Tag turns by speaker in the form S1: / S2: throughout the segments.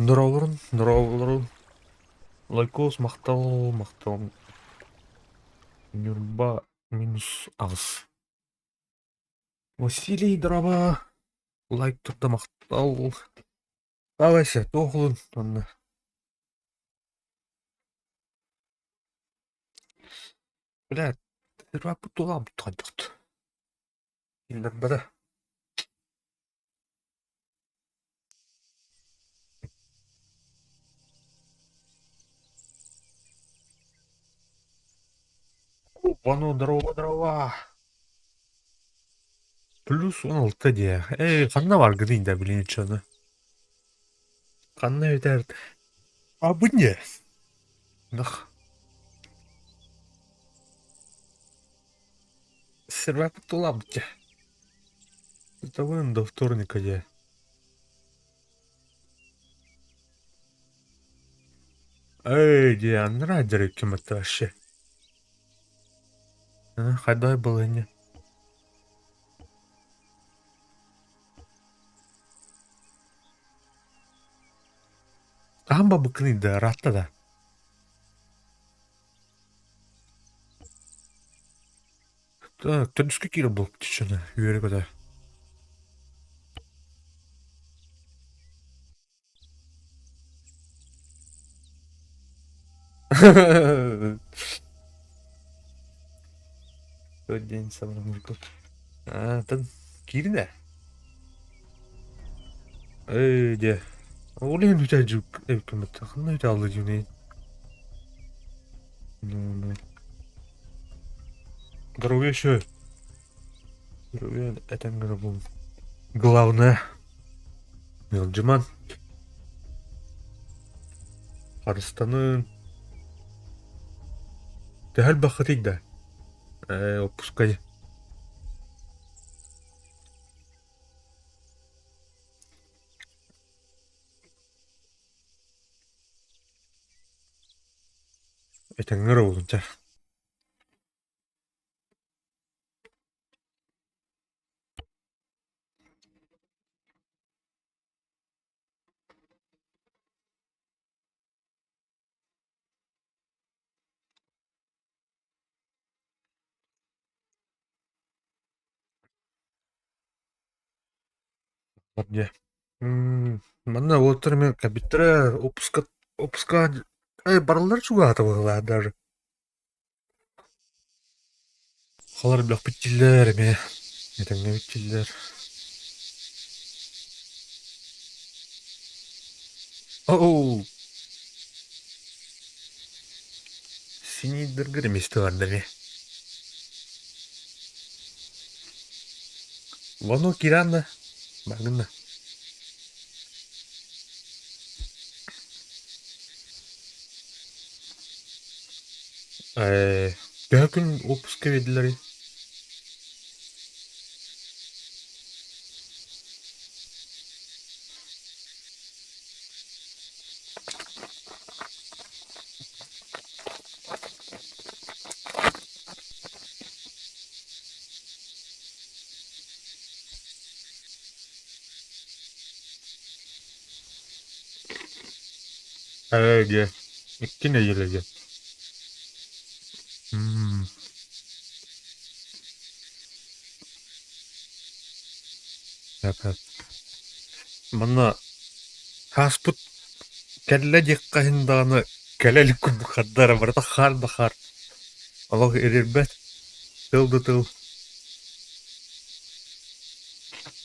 S1: Дорооболорун, дорооболорун. Лайкос, махтал, махтал. Ньурба минус аҕыс. Василий, дорообо. Лайк турда махтал. Давайся, туох улун онно. Бля, серваппыт туолаабыт хайдахт. Киллэрбэтэ. Опа, здорово, здорово. Плюс 16 диэ. Эй, ханна баргыный да билин чону. Ханна өтөр. А бу не? Нах. Сервак тулабытча. Световым до вторника дьэ. Эй, дьэ, анараа дьарыккым это вообще. Хайдай балыһынньа. Хаһан бабыккыный да, ыраатта да. Так, төрдүскэ киирэ буолбут үөрэ-көтө. Тот день собрал мужиков. А, тан киирдэ. Эй, дьэ. Ол иһин үтэ эбиккин ханна үтэ алла дьүнэй. Ну, ну. Здоровье еще. Здоровье это был. Главное. Мелджиман. Харыстанын. Төһө элбэххитий да? Ээ, отпускай. Этэҥҥэ эрэ буолун чэ. Дьэ. Манна уолаттар эмиэ кэлбиттэрэ отпуска отпуска бараллар чугаһата быһыылаах даже. Халар элбэхпит дииллэр эмиэ этэҥҥэбит дииллэр. Оу! Синийдэргэр эмиэ барда эмиэ. Вано киирэн да баргын да. Ээ, төһө күн отпуска биэрдилэрий? Ээ, диэ, икки нэдиэлэ диэ. М Эп-эп. Манна ааспыт кэллэ диэххэ иһин даҕаны кэлэ илик курдук хардара барыта хаар да хаар. Олох ириэрбэт, тыл да тыл.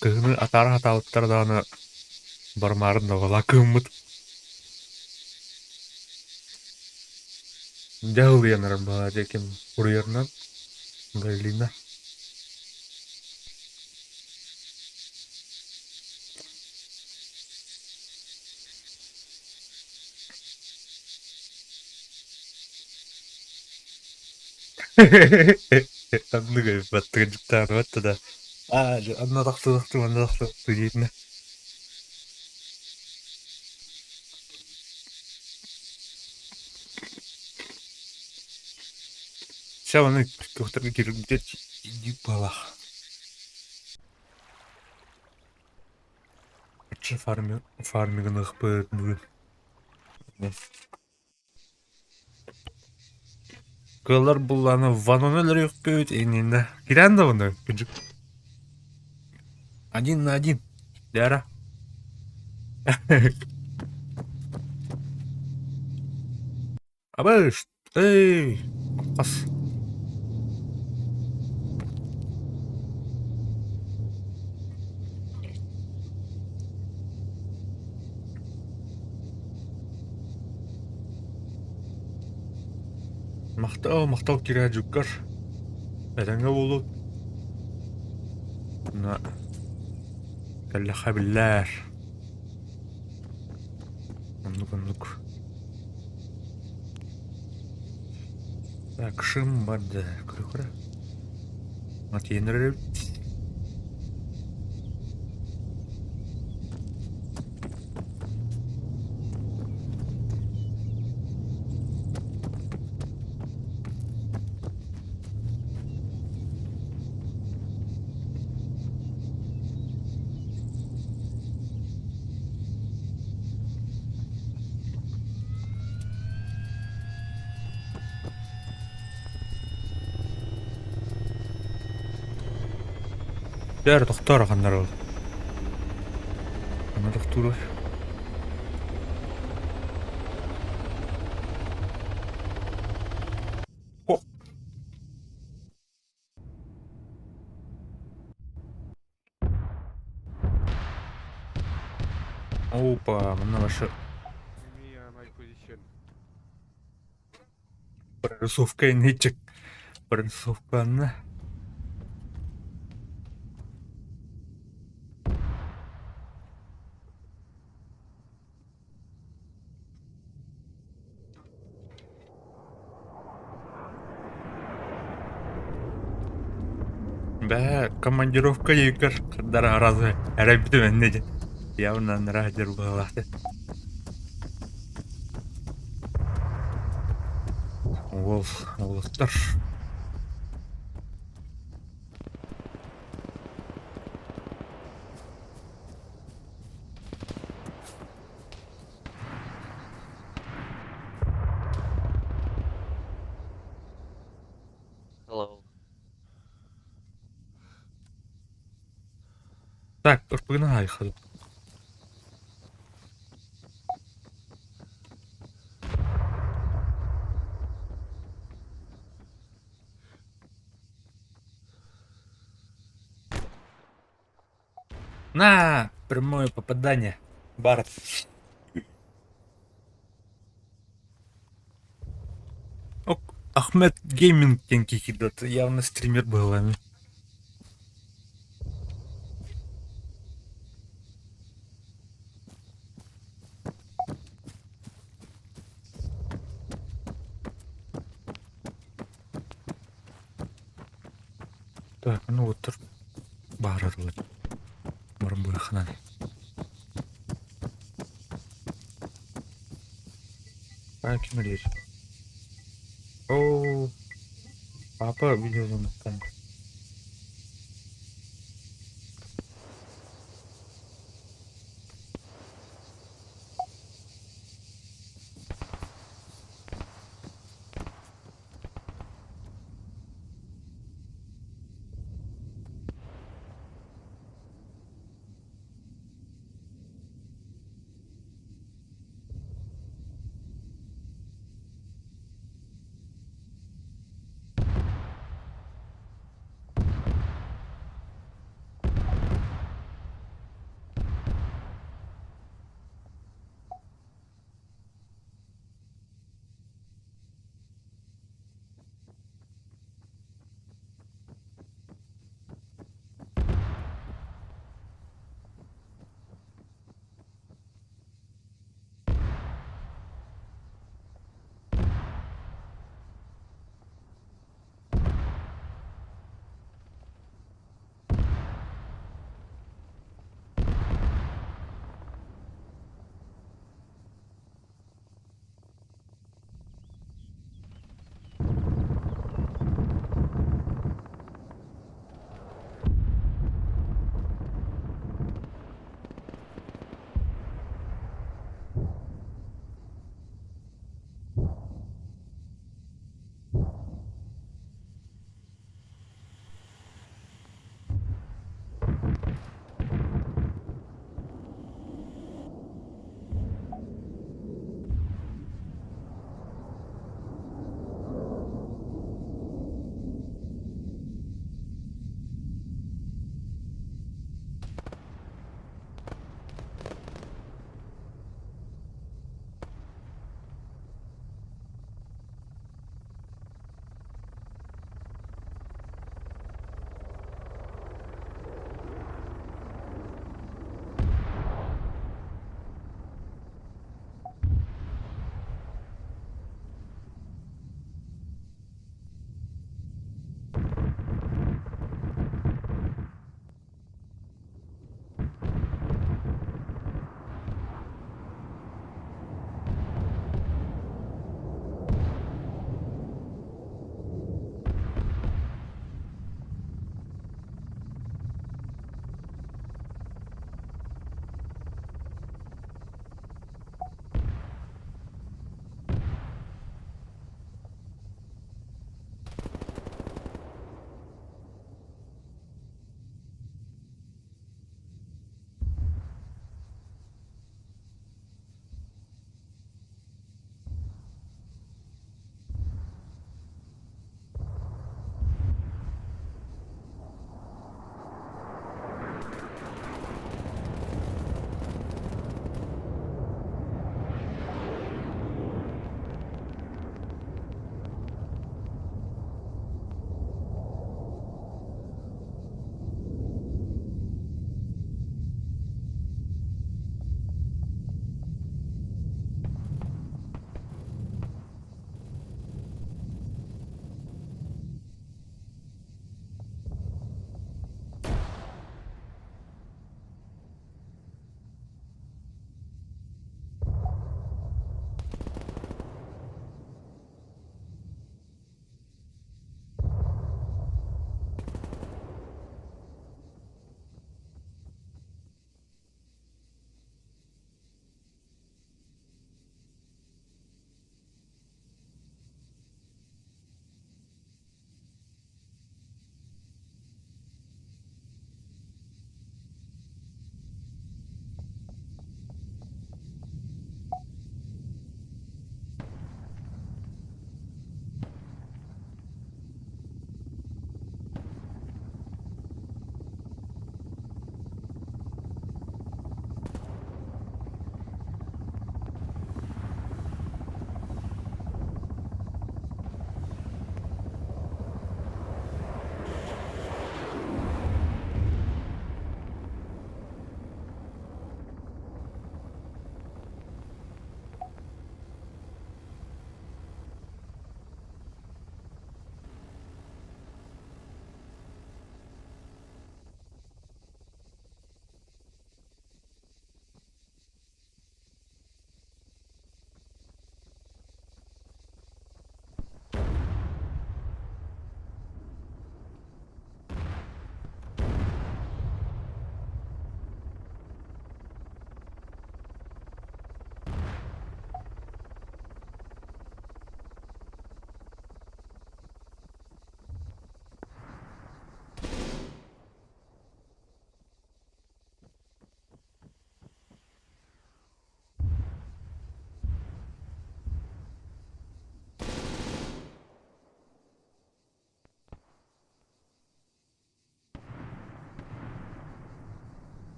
S1: Кыһыны атаара сатаабыттара даҕаны барымаарын да балаа кыһыммыт. Дьэ ылыйан эрэр баҕа дьэ ким уруйарынан Галина. Оннук эбит баттыга дьуктааныбат да аа дьэ анна тахсыбахтыы манна тахсыбахтыы диэтинэ. Все аны көхтөргө киирбитэ диир баалаах. Дальше фармигыныахпыт бүгүн. Кыаллар буллааны ванону өлөрүөхпүт иннинэ. Кирээн да бұны күдьүк. Один на один. Лера. Абыш! Эй! Ас. Махтал, махтал кирээ дьуккар. Этэҥҥэ буолуо. На кэллэххэ биллээр. Оннук оннук. Так, шым барды. Көрө-көрө. Матиенер Дьэ тохтоор ханнар ол. Ханна тохтууруй? О! Опа, манна ваша
S2: Give me my position.
S1: Прорисовка инничек. Прорисовканы. Бээ, командировка йыгар хардара аразы эрэйбитим эннэ диэн. Явно анараа дьэр быһыылаах Уол, уолаттар.
S3: Hello.
S1: Так, ырпыгына хайхал. На! Прямое попадание. Барт. Ок, Ахмед Гейминг диэн киирдэ, явно стример быһылаан. Так, ну вот баарарылар. Баран быаханан. А, ким элиир? Оо, папа видеозвоноктан.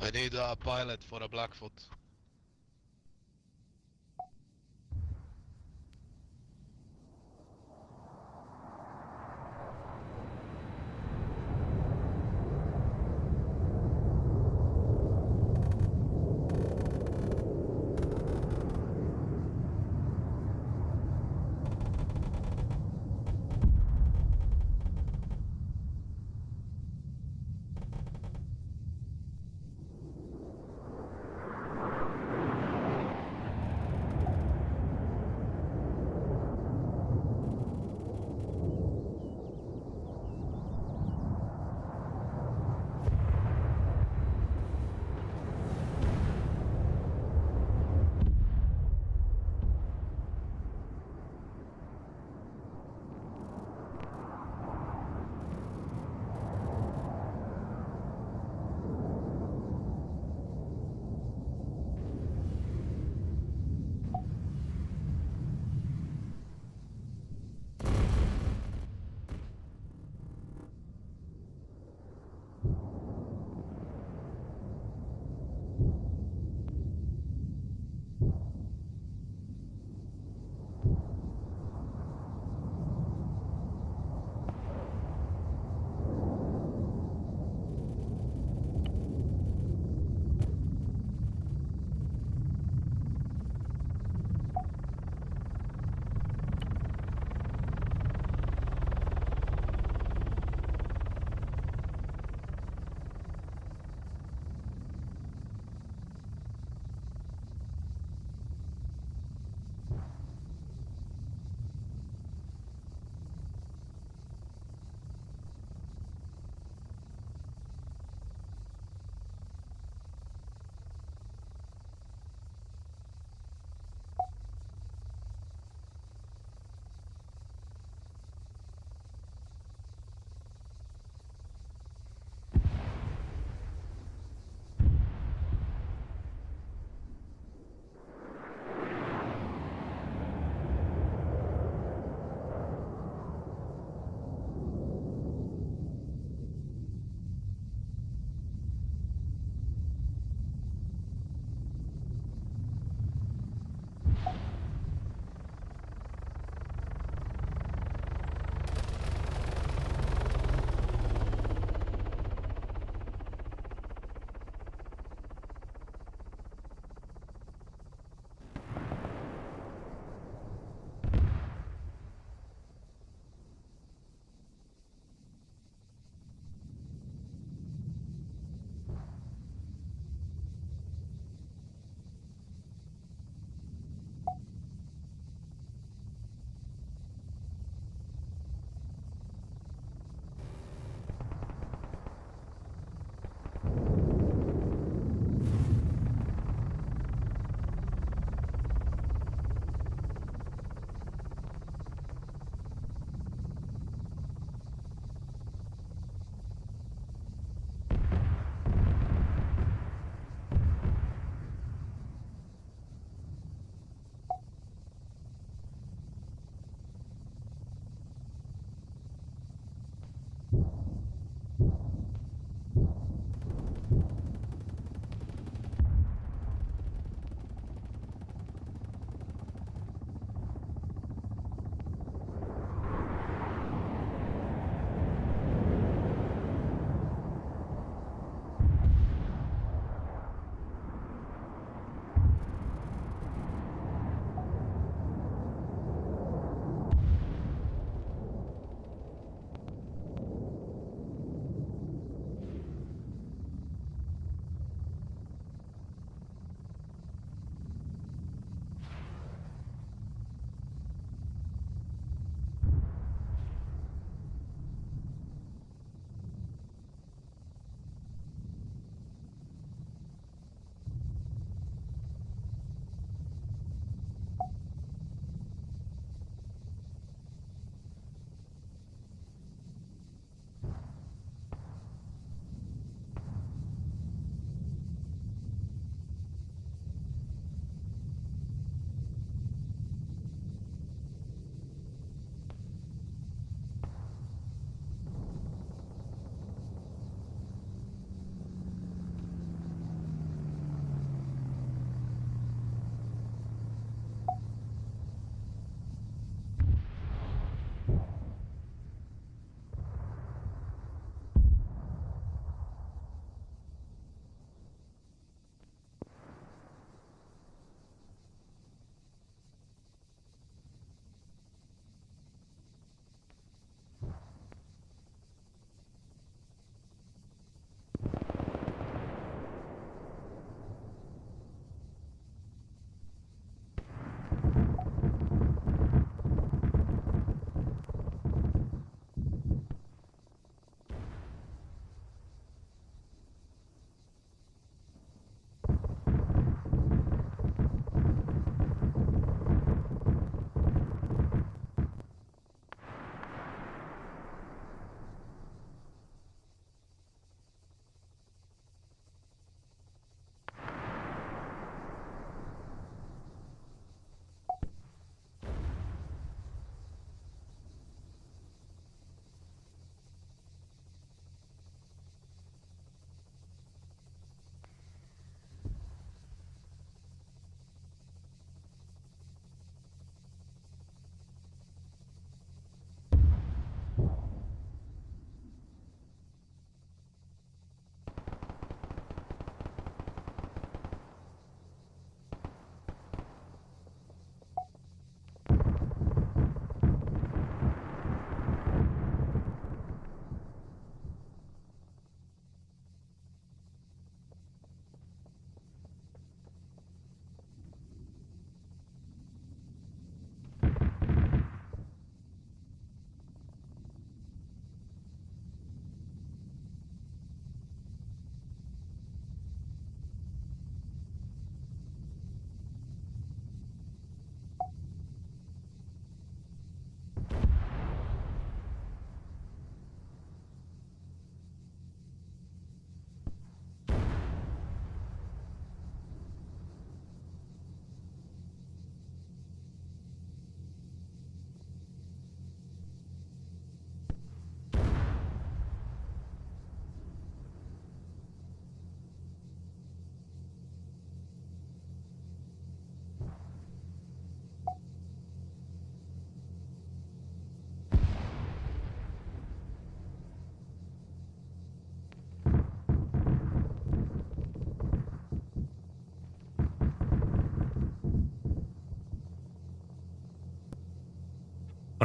S3: I need a pilot for a Blackfoot.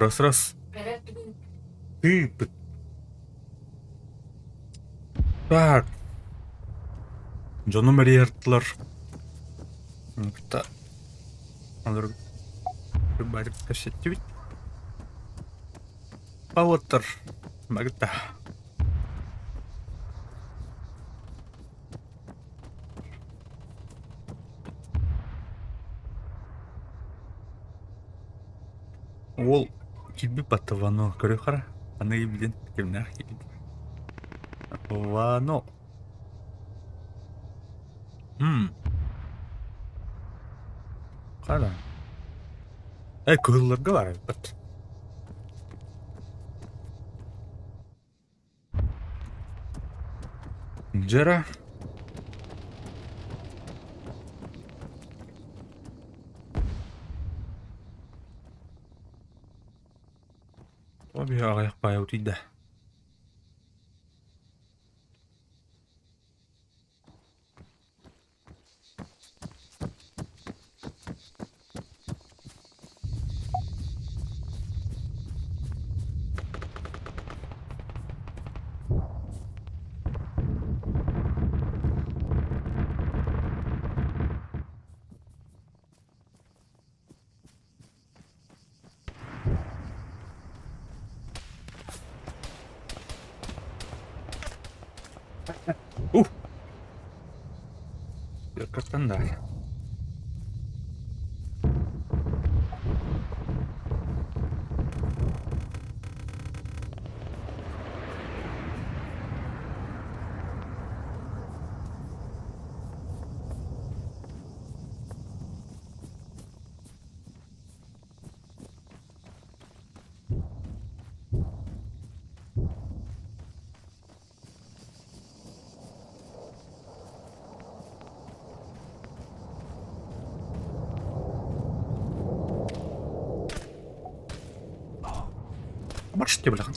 S1: Раз-раз. Тыыппыт. Так. Дьонум эрийэртилэр. Кытта Барып кэпсэттибит. Павлоттар барыта. Уол киирбит батта Вано көрө хара. Аны билин кимнээх киирбит. Вано. Хара. Э, кыһылларга баар эбит. Дьара. Тоҕо биһи аҕыйах баайа утуйда. Ух! Кыртан да. Марш тебе бляха.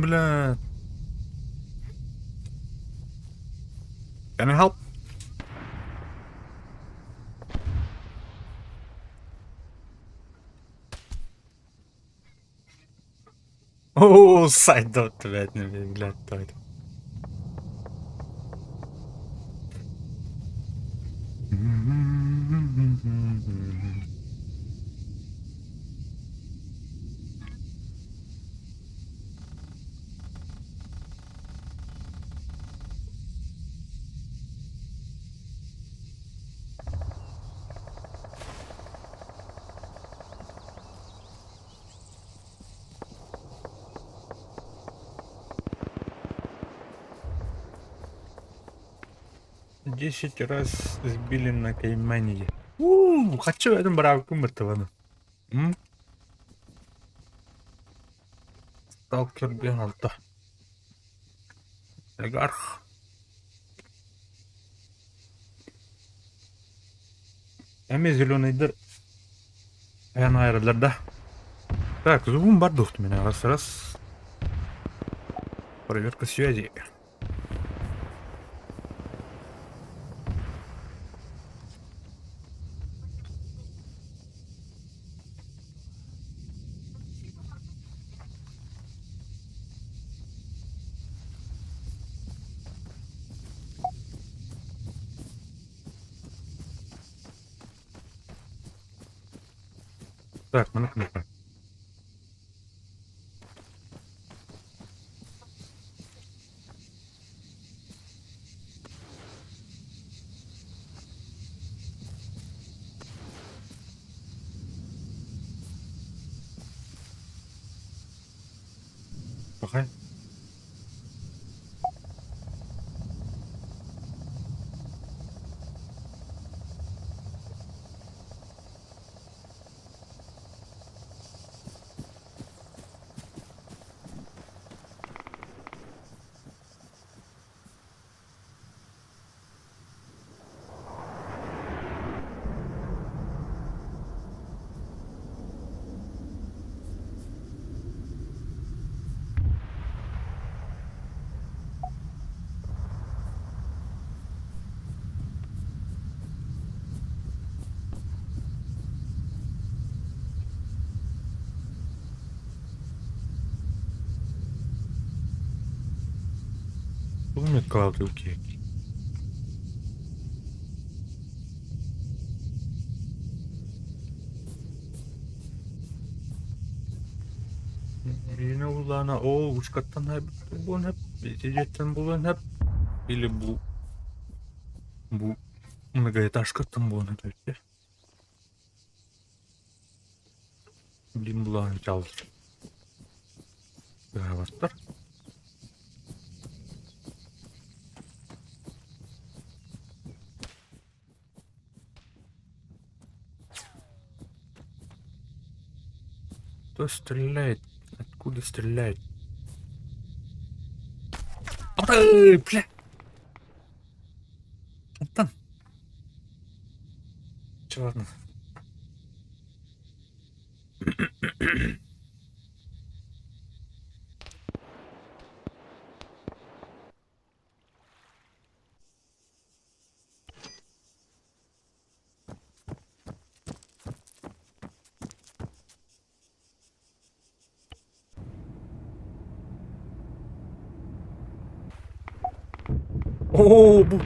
S1: Бля. Can I help? Оо, сайдот, блядь, блядь, той. 10 раз сбили на Каймане. У, хочу этим бравком этого. Сталкер 6. Олигарх. Эмиэ зеленыйдар айан аайраллар да. Так, зубум бар дуохтум мин раз раз. Проверка связи. Так, манна кнопка. Пахай. Атаакалаабыт киһи. Ирина Улана оо ушкаттан буолуон сөп, ити буолуон сөп или бу бу многоэтажкаттан буолуон сөп эбит. Блин булаан чалыр. Быһаабаттар. Кто стреляет? Откуда стреляет? Ай, бля! Антон! Че, ладно. Оо, бу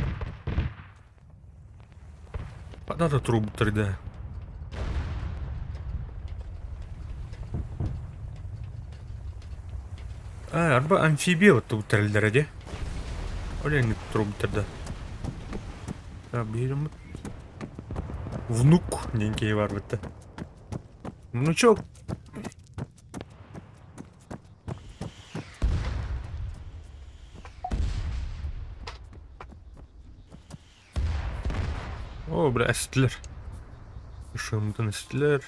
S1: Ханна турбуттар да. Аа, арба амфибия оттубуттар эллэрэ дии. Ол эҥин турбуттар да. Биирим внук диэн киһи баар да. Внучок. Оо, бля, эстилэр. Ышымтын эстилэр.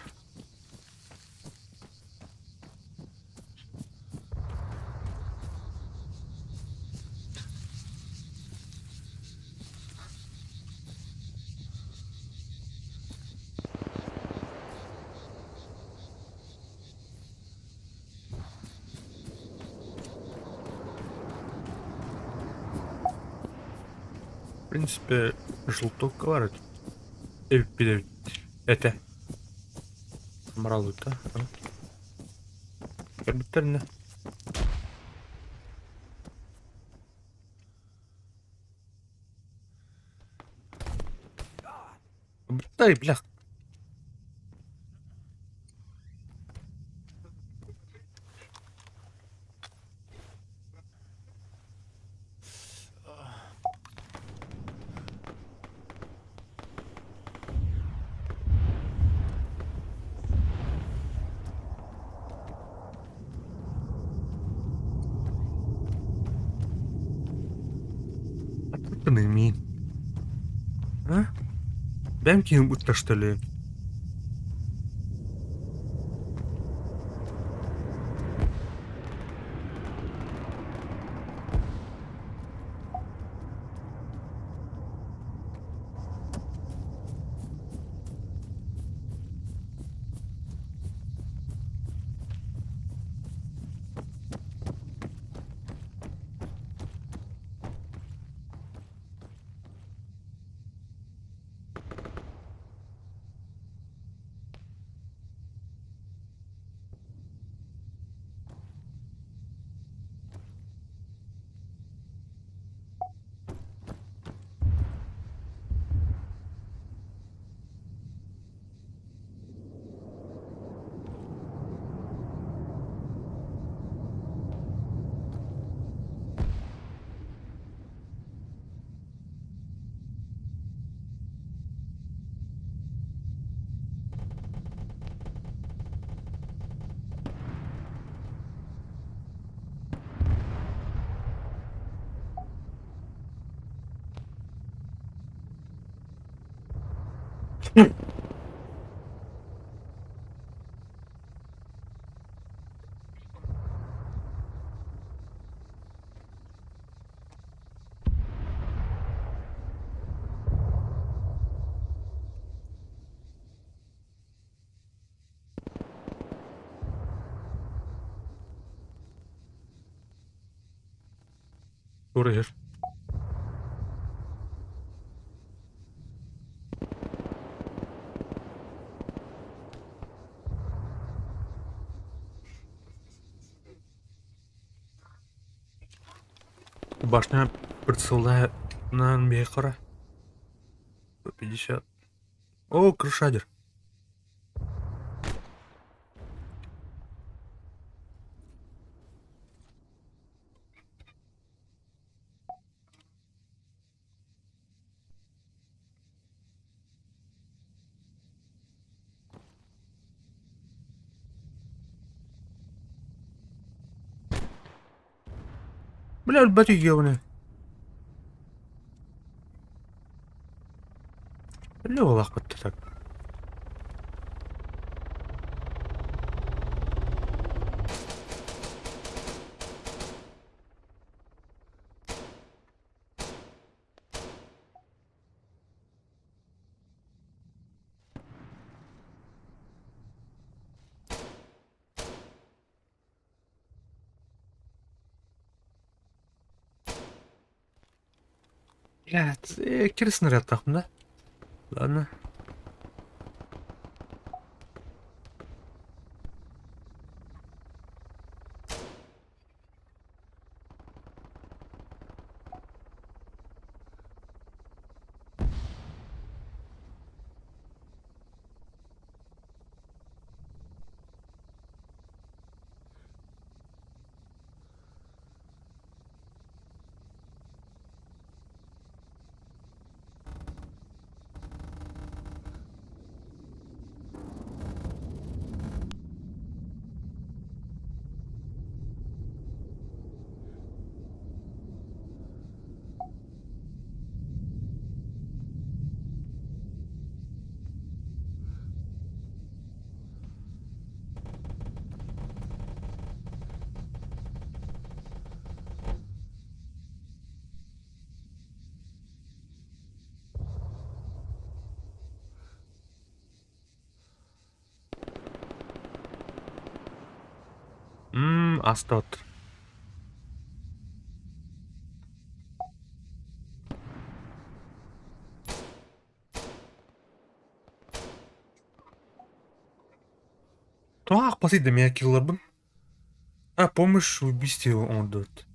S1: В принципе, желток баар эбиппит эбит этэ. Маралыта. Көрбүттэр ини. Дай, блях. Мин. А? Бэм киһим ытташталыы. Тура иһэр. Башня. Прицелынан биһиэхэ 150. О, крышадер. Бля, өлбөт үһү Бля, буолаахпыт так. Блядь, кир снарядтаахпын да? Ладно. Астот. Тоҕо аахпатый да миэхэ киллэрбин? А, помощь в убийстве оҥордубут.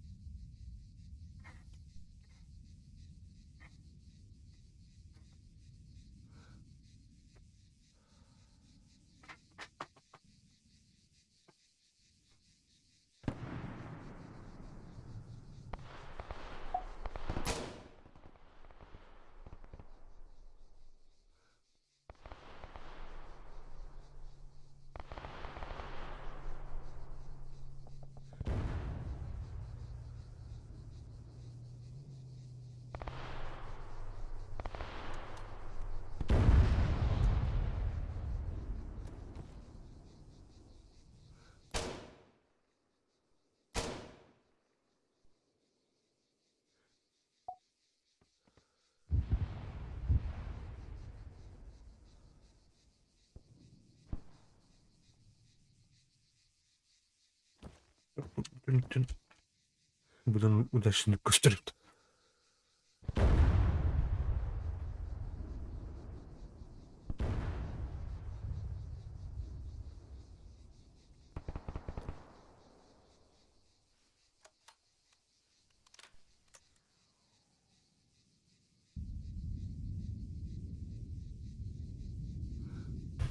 S1: Будан удачно көстөрүт.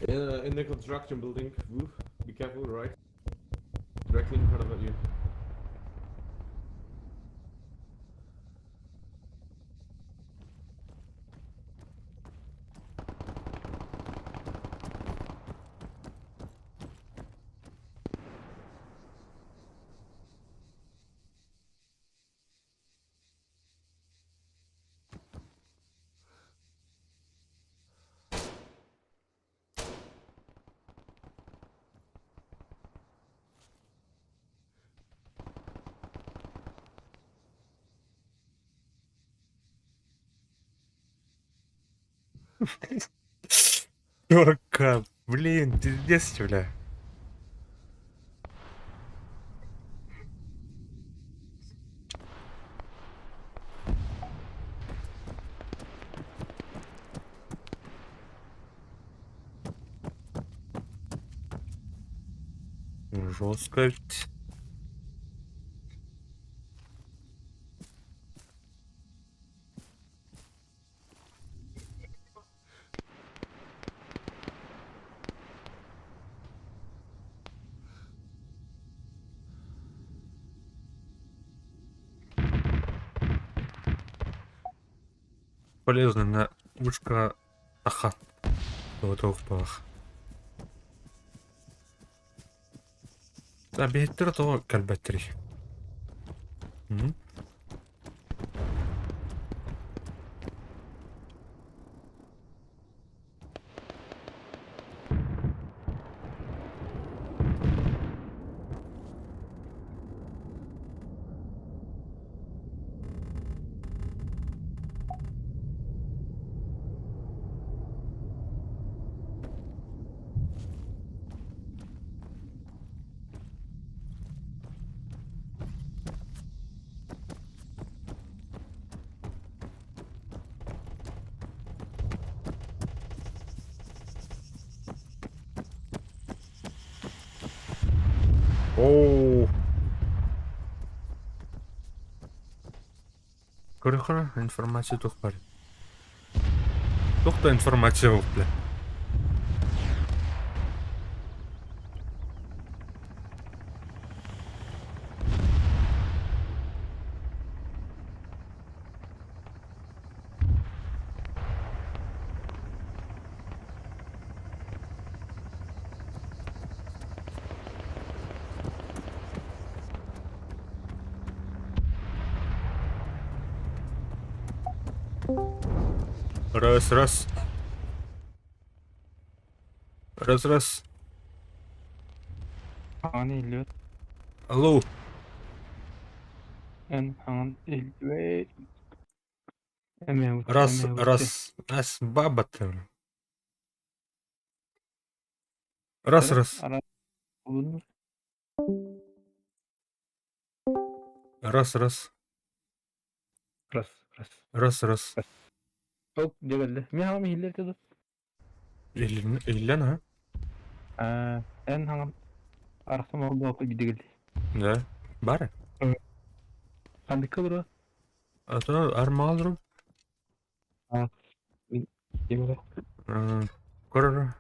S4: In the construction building, woof, be careful, right? Directly in front of you.
S1: Сорка, блин, пиздец, бля. Жестко ведь. Полезно на вышка аха. Тоҕо Биһиттэрэ тоҕо кэлбэттэрий? М? Оо! Көрөхөрө информация туох баар? Туох да информация суох бля. Раз, раз. Раз, раз.
S5: Хаҥан иһиллибэт.
S1: Алло.
S5: Эн хаҥан иһиллибэт.
S1: Раз, раз, раз, баба ты. Раз, раз. Раз, раз.
S5: Раз, раз.
S1: Раз, раз.
S5: Ол дьэ кэллэ. Мин хаҥам иһиллэр этэ дуо?
S1: Иллэн, а?
S5: Аа, эн хаҥам арахсан олорбокко биирдэ кэллэ.
S1: Да. Бары.
S5: Ханныкка олоро?
S1: А то армалру.
S5: Аа, мин ким
S1: Көрөр.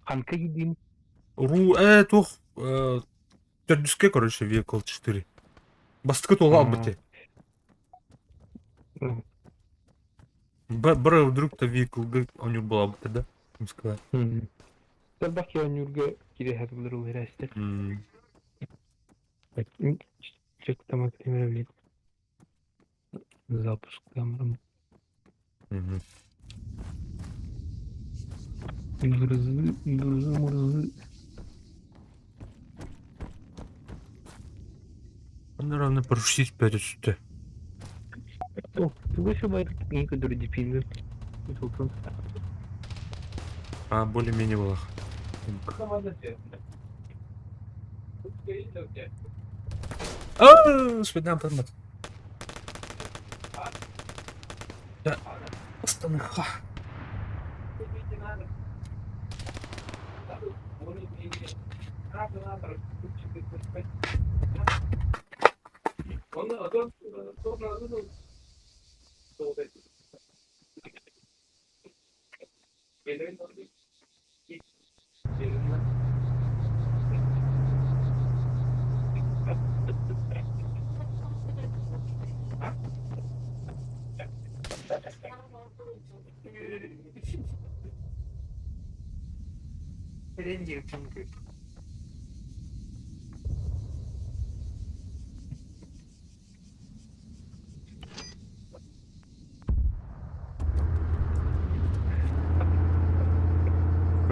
S5: Ханка киирдиин?
S1: Ру, туох, төрдүскэ, короче, Vehicle 4. Бастакы туола албыт. Бары вдруг то Vehicle оонньуур буолабыт да, сказать.
S5: Элбэх киһи оонньуурга киирэ сатыыллар ол иһээччилэр. Запуск камеры. Мырзы, мырзы, мырзы.
S1: Наверное, порушить перед.
S5: О, тугу байрык көдөр дипинги.
S1: А, более-менее было. А, спидам подмат. Да, останыха.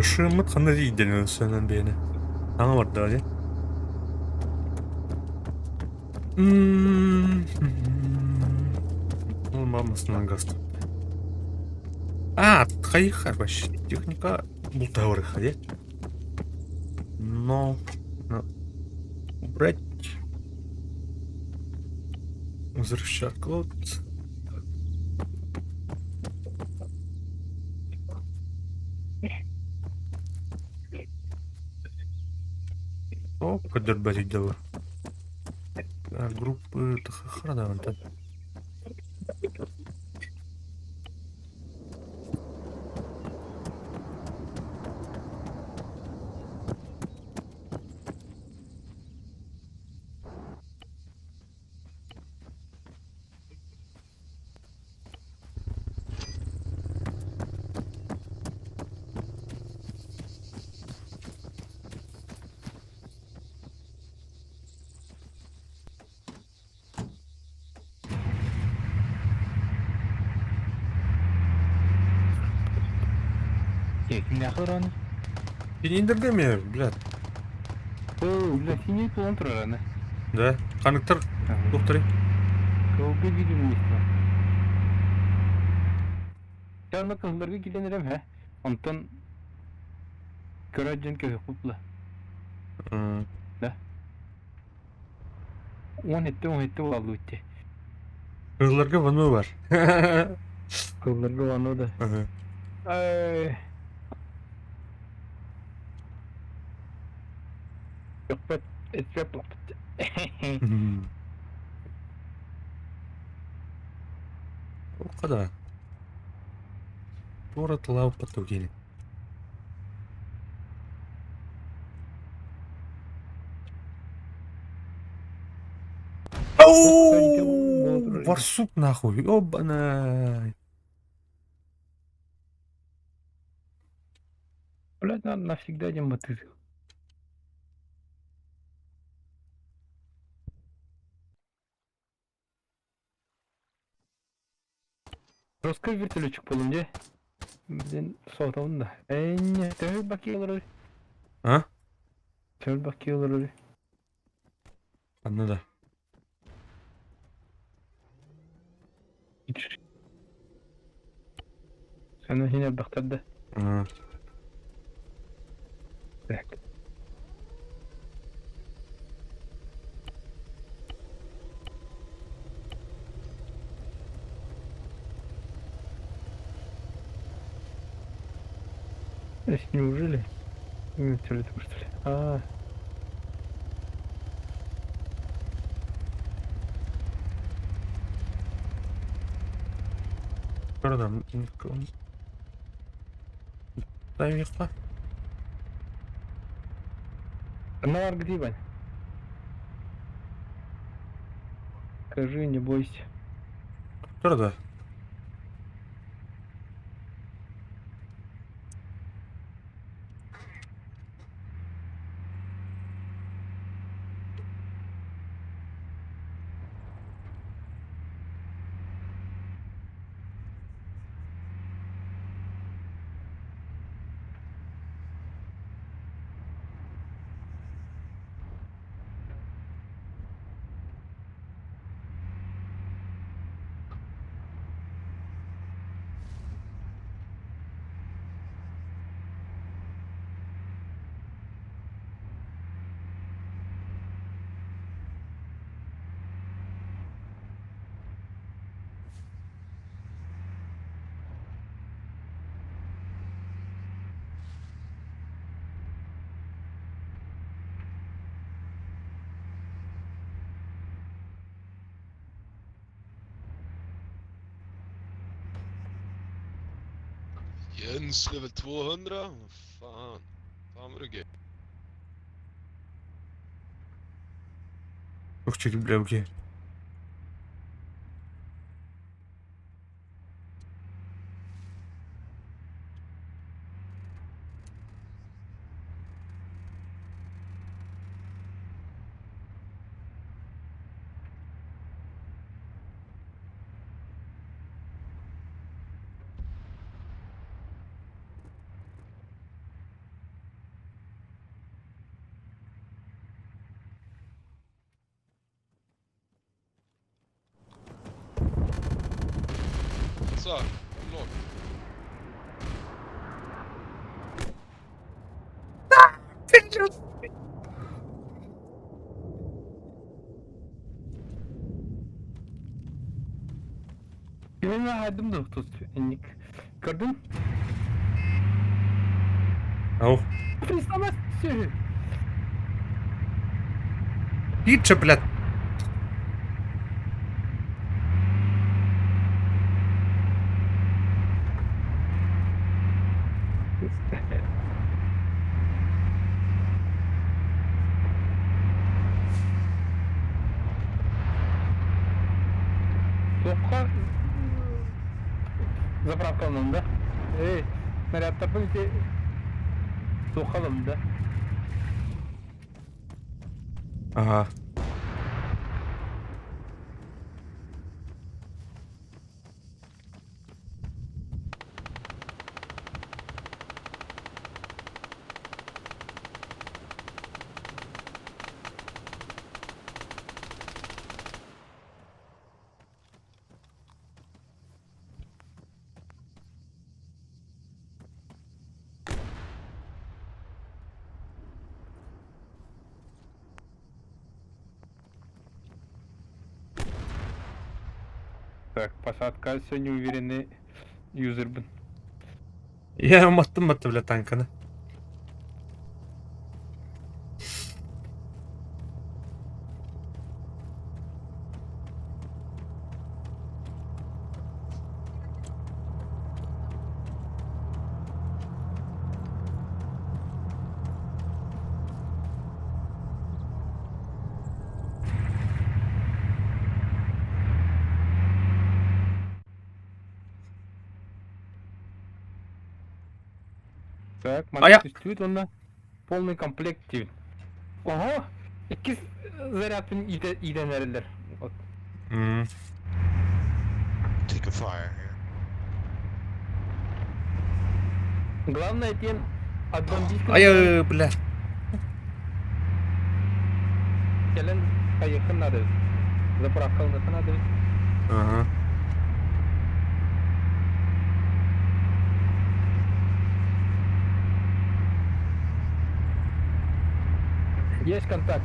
S1: Ышымыт ханна иидэлин сönөн бэйэни. Аҥа барда дии. Ну, мамасынан газ. А, хайха вообще. Техника бултаврыха, дии. Но, но убрать. Возвращать вот. О, көрдөрбөт дылы. Группы храда онтон.
S5: Кимнээх ыраны?
S1: Кининдерге ме, блядь.
S5: Оо, бля, синий туон турар аны.
S1: Да. Ханыктар тухтары.
S5: Кылгы видим место. Чарна кызылларга киирэн эрэм һэ. Онтон көрө дьон көһүкпүт Да. 17 17 буолаллыбыт дии.
S1: Кызылларга вану бар.
S5: Кызылларга вану да. Ай. Өкпөт, этпеп булаппыт.
S1: О, Туора тылаабыппат кини. Оу, барсук нахуй, ёбана.
S5: Блядь, надо навсегда один мотык. Жесткий вертолетчик буоллум дии. Блин, соотоҕун да. Энньэ, төһө бакы олорор?
S1: А?
S5: Төһө бакы олорор?
S1: Ханна да.
S5: Аны иһин элбэхтэр да.
S1: А.
S5: Так. Неужели? Вертолетом, что ли? А,
S1: Көрдüm. Дай
S5: Нар где, Вань? Скажи, не бойся.
S1: Көрдө.
S3: Jens level 200? Fan. Fan vad du är
S1: Ух, бля, окей.
S3: Så, lågt.
S5: Мен хайдым да тут инник. Көрдүң?
S1: Ау.
S5: Приставать.
S1: Иче, блядь.
S5: Суохха заправка ыллым да. Эй, снарядтарбын ити суохха ыллым да.
S1: Ага.
S5: Так, посадка все не уверенный юзербын.
S1: Я уматтым батты бля танканы.
S5: Так,
S1: Ая.
S5: манна түстүүт уонна полный комплект диибин. Оһо, иккис зарядпын иитэн эрэллэр. Вот.
S6: Take a fire here.
S5: Главное диэн отбомбить
S1: Ай, бля.
S5: кэлэн хайыаххын наада эбит. Заправкаланыахха наада эбит.
S1: Ага.
S5: Есть контакт.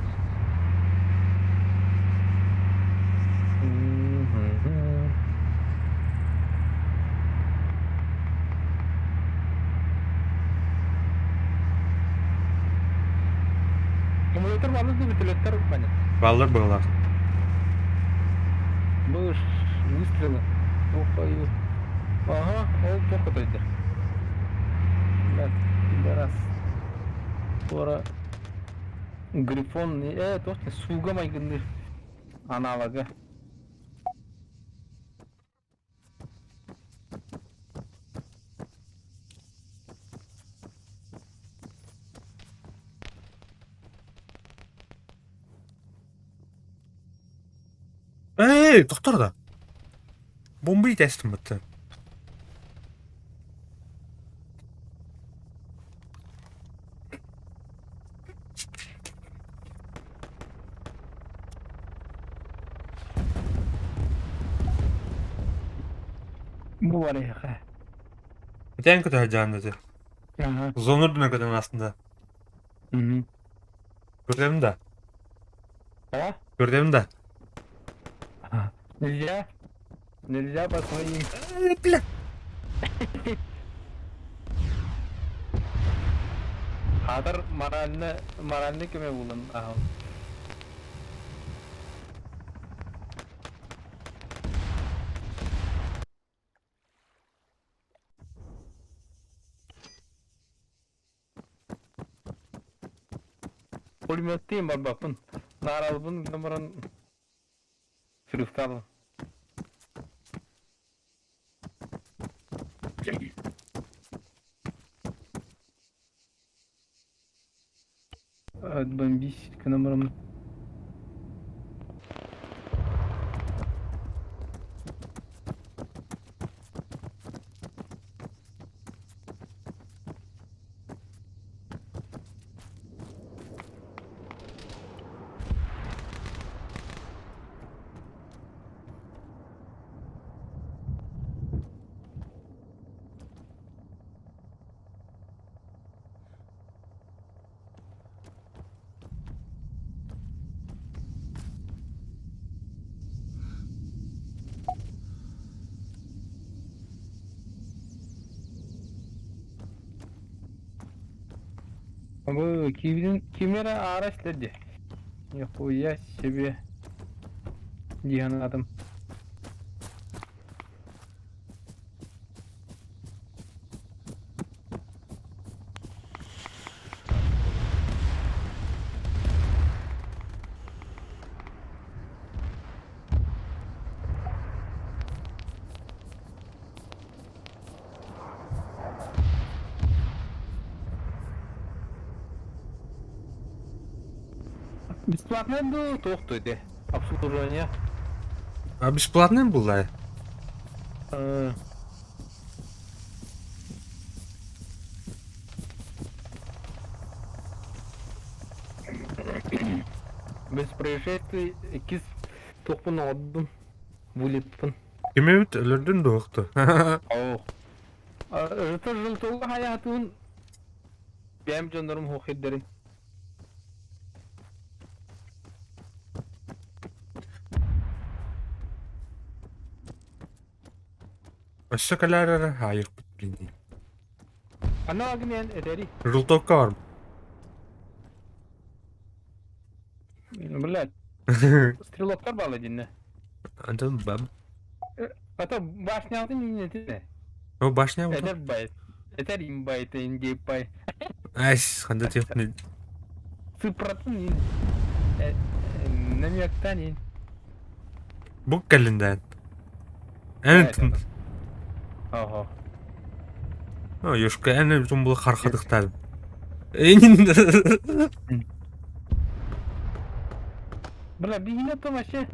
S5: Аккумулятор баалар да вертолеттар понятно.
S1: Баллар быһылаах.
S5: Было ж выстрелы. Ох, Ага, ол туох отойдер. Бля, пидорас. Скоро Грифон, туох сууга майгынныыр аналога.
S1: Эй, тохтор да. Бомба итэстим бытты.
S5: Бу бар эһиэхэ.
S1: Этэн көтө дьаан ити.
S5: Ага.
S1: Зонур дүнө көтөн астында.
S5: Мгм.
S1: Көрдем да.
S5: А?
S1: Көрдем да.
S5: Нельзя? Нельзя по своим.
S1: Э, бля.
S5: Хатар морально, моральный көмө булан аһал. Пулеметтейм барбаппын. Нааралбын гынан баран сырыктаабын. Отбомбись гынан бараммын. Бу кимин кимера аара истэрди. Нихуя себе дии санаатым. Бесплатно дуу туох дуу ити обслуживание.
S1: А бесплатный был,
S5: Э, Без происшествий иккис туохпун оҕордум, вылетпын.
S1: Кимибит өлөрдүн дуохту.
S5: Оо. Ырыта жылтылла хайаатыын бэйэм дьоннорум суох ирдэрин.
S1: Өссө кэлээр эрэ хаайыахпыт билиний.
S5: Аналогымен этери.
S1: Желтовка бар.
S5: Блядь, стрелоктар бала динне.
S1: Антон баб.
S5: А то башня алтын не тине.
S1: О, башня вот.
S5: Этер байт. Этер им байт, индей пай.
S1: Айс, ханда техник.
S5: Цыпратын ин. Намектан ин.
S1: Бу кэллиндэн. Эн
S5: Ого.
S1: О, Ёшка, эн тумбул хархадыктадым. Энин.
S5: Бля, биһине то вообще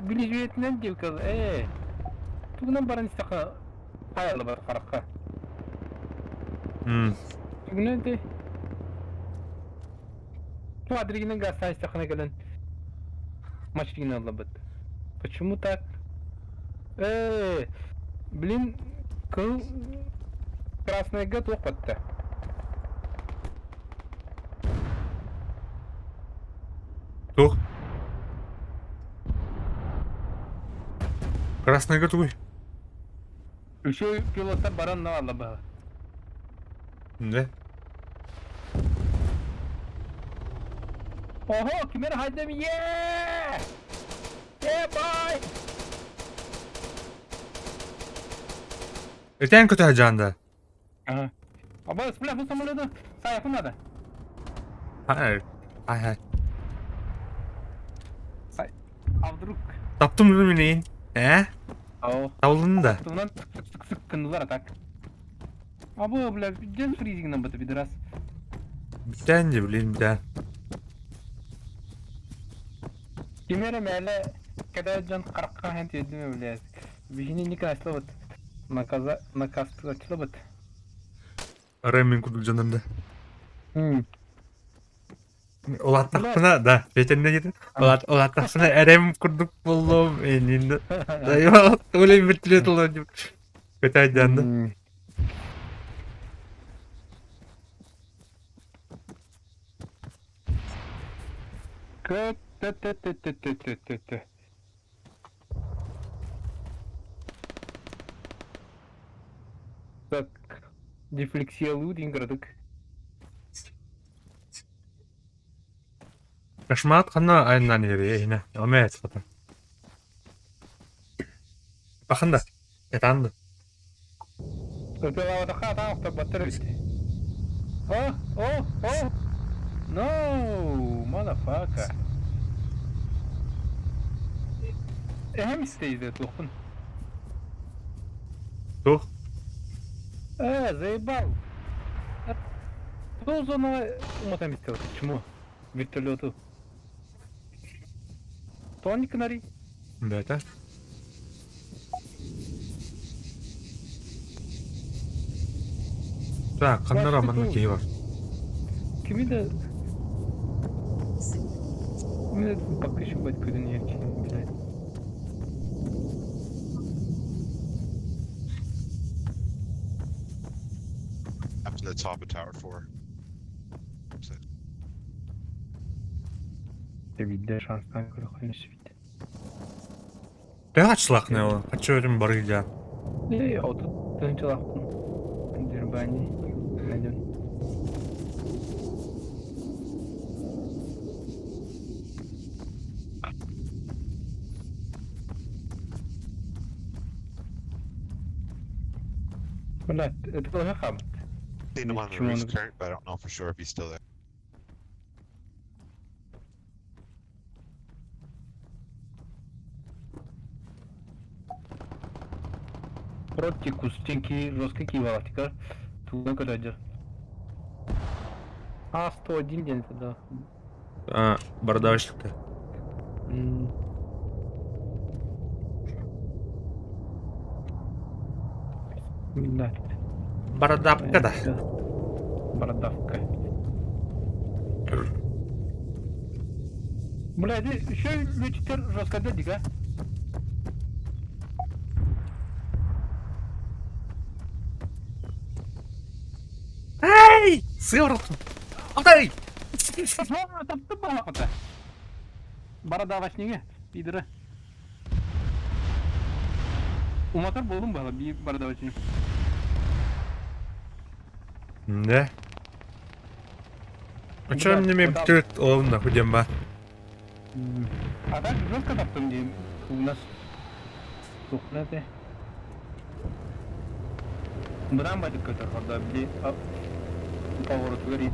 S5: билижүетинен девка. Э. Тугунан баран истаха хайалы бар харакка. Тугунан те. Квадригинен гастан истахана кэлэн машина аллабыт. Почему так? Э, блин, кыл красная г туох
S1: Туох? Красныйга тугуй?
S5: Үчүгэй пилоттар баран алла
S1: Да.
S5: Ого, кимер хайдам yeah! Yeah, bye!
S1: Этэн көтө жаанда.
S5: Ага. Аба, бля, бу самолету саяху надо.
S1: Хай. Хай хай.
S5: А вдруг?
S1: Таптым мин Э?
S5: О.
S1: Табылдың да.
S5: Тунан сык кындылар так. Абы, бля, ден фризингнан быты пидорас.
S1: Бүтән же, блин, бүтән.
S5: Кимере мәле, когда жан каракка хэн тиедиме, блядь. Бихини никаслыбыт. Наказа, накастылыбыт.
S1: Арай мин курдук дьоннордо. Улааттахпына, да, Петя диэтин. Улааттахпына эрэм курдук буоллум, инин. Оле вертолет олордум. Көтө
S5: Кө т т т т т т т т. Так, дефлексиялыы диэн кыратык.
S1: Кошмар ханна айаннаан иһэрий эһинэ Омэ хата. Бахан да, этаан да.
S5: Ытыалаабатахха атаан охторботтор эбит. О, о, о! No, motherfucker. Эһэм истэйдэ туохпун.
S1: Туох?
S5: Э, заебал. Кто зона умотан истэл? Почему? Вертолету. Тоник нари.
S1: Бэта. Так, ханна эрэ манна киһи бар.
S5: Кими да... Кими да покрышевать күдүн ерчи, блядь.
S6: Up to the top of Tower 4. So,
S5: Виде шанстан көрөхөнү сүбит.
S1: Төһө ачылаахный ол? Хаччы өрүм бары илдьээн.
S5: Э, отут тыһыынчалаахпын. Дербани. Найден. Блядь, это тоже хабт.
S6: seen him on the
S5: Чего
S6: roof
S5: он-
S6: current, but I don't know for sure if he's still there.
S5: Протикус, тенки, жесткий кивалатика. Туда куда А, 101 день тогда.
S1: А, бардачникта.
S5: Да.
S1: Бородавка да.
S5: Бородавка. Бля, еще летчиктер жестко дедик, а?
S1: Эй! Сыворотку! Алтай!
S5: Бородавочники, пидоры. Уматар буоллум баһа биир бардавачын.
S1: Да. А чё мне мебтүт ол нахуй диэн баар.
S5: А так жестко таптым диэн у нас тухна те. Бырам батып көтөр хорда били поворотугар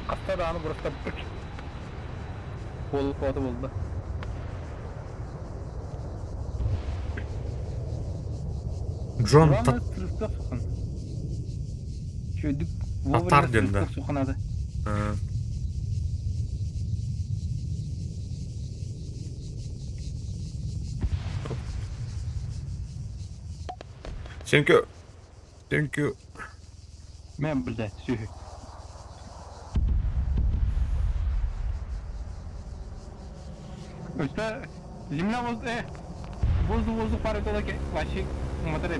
S5: Хаста даҕаны просто буолла буолла.
S1: Джон
S5: Главное, сырыстыах сухан. Чөйдүк
S1: Татар
S5: вовремя
S1: диэн да.
S5: сырыстыах сухан надо.
S1: Thank you. Thank you.
S5: Мен блядь, сүһү. Өстө земля воз воздух воздух пары тола вообще мотор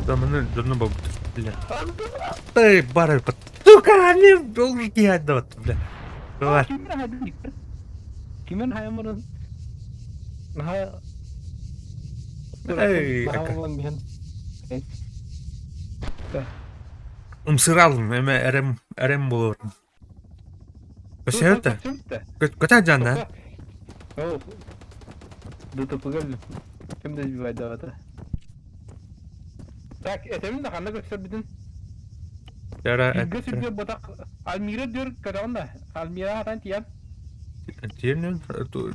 S1: Да маны дурно бабут, бля. Ты бары Сука, не должен я отдавать, бля. Давай.
S5: Кимин хайамырын наһаа
S1: Эй,
S5: наһаа
S1: ака.
S5: буолан биһэн
S1: Ымсыралым, эме эрем эрем болорум. Көсөтө. Көтө жана.
S5: О, ДТП-га ким да сбивать давата. Так, этемин да ханна көстөр
S1: Яра
S5: Бииргэ сүргэ ботах Альмира дүр көрөҕүн да Альмира хатан тиийэн
S1: Тиэрнэн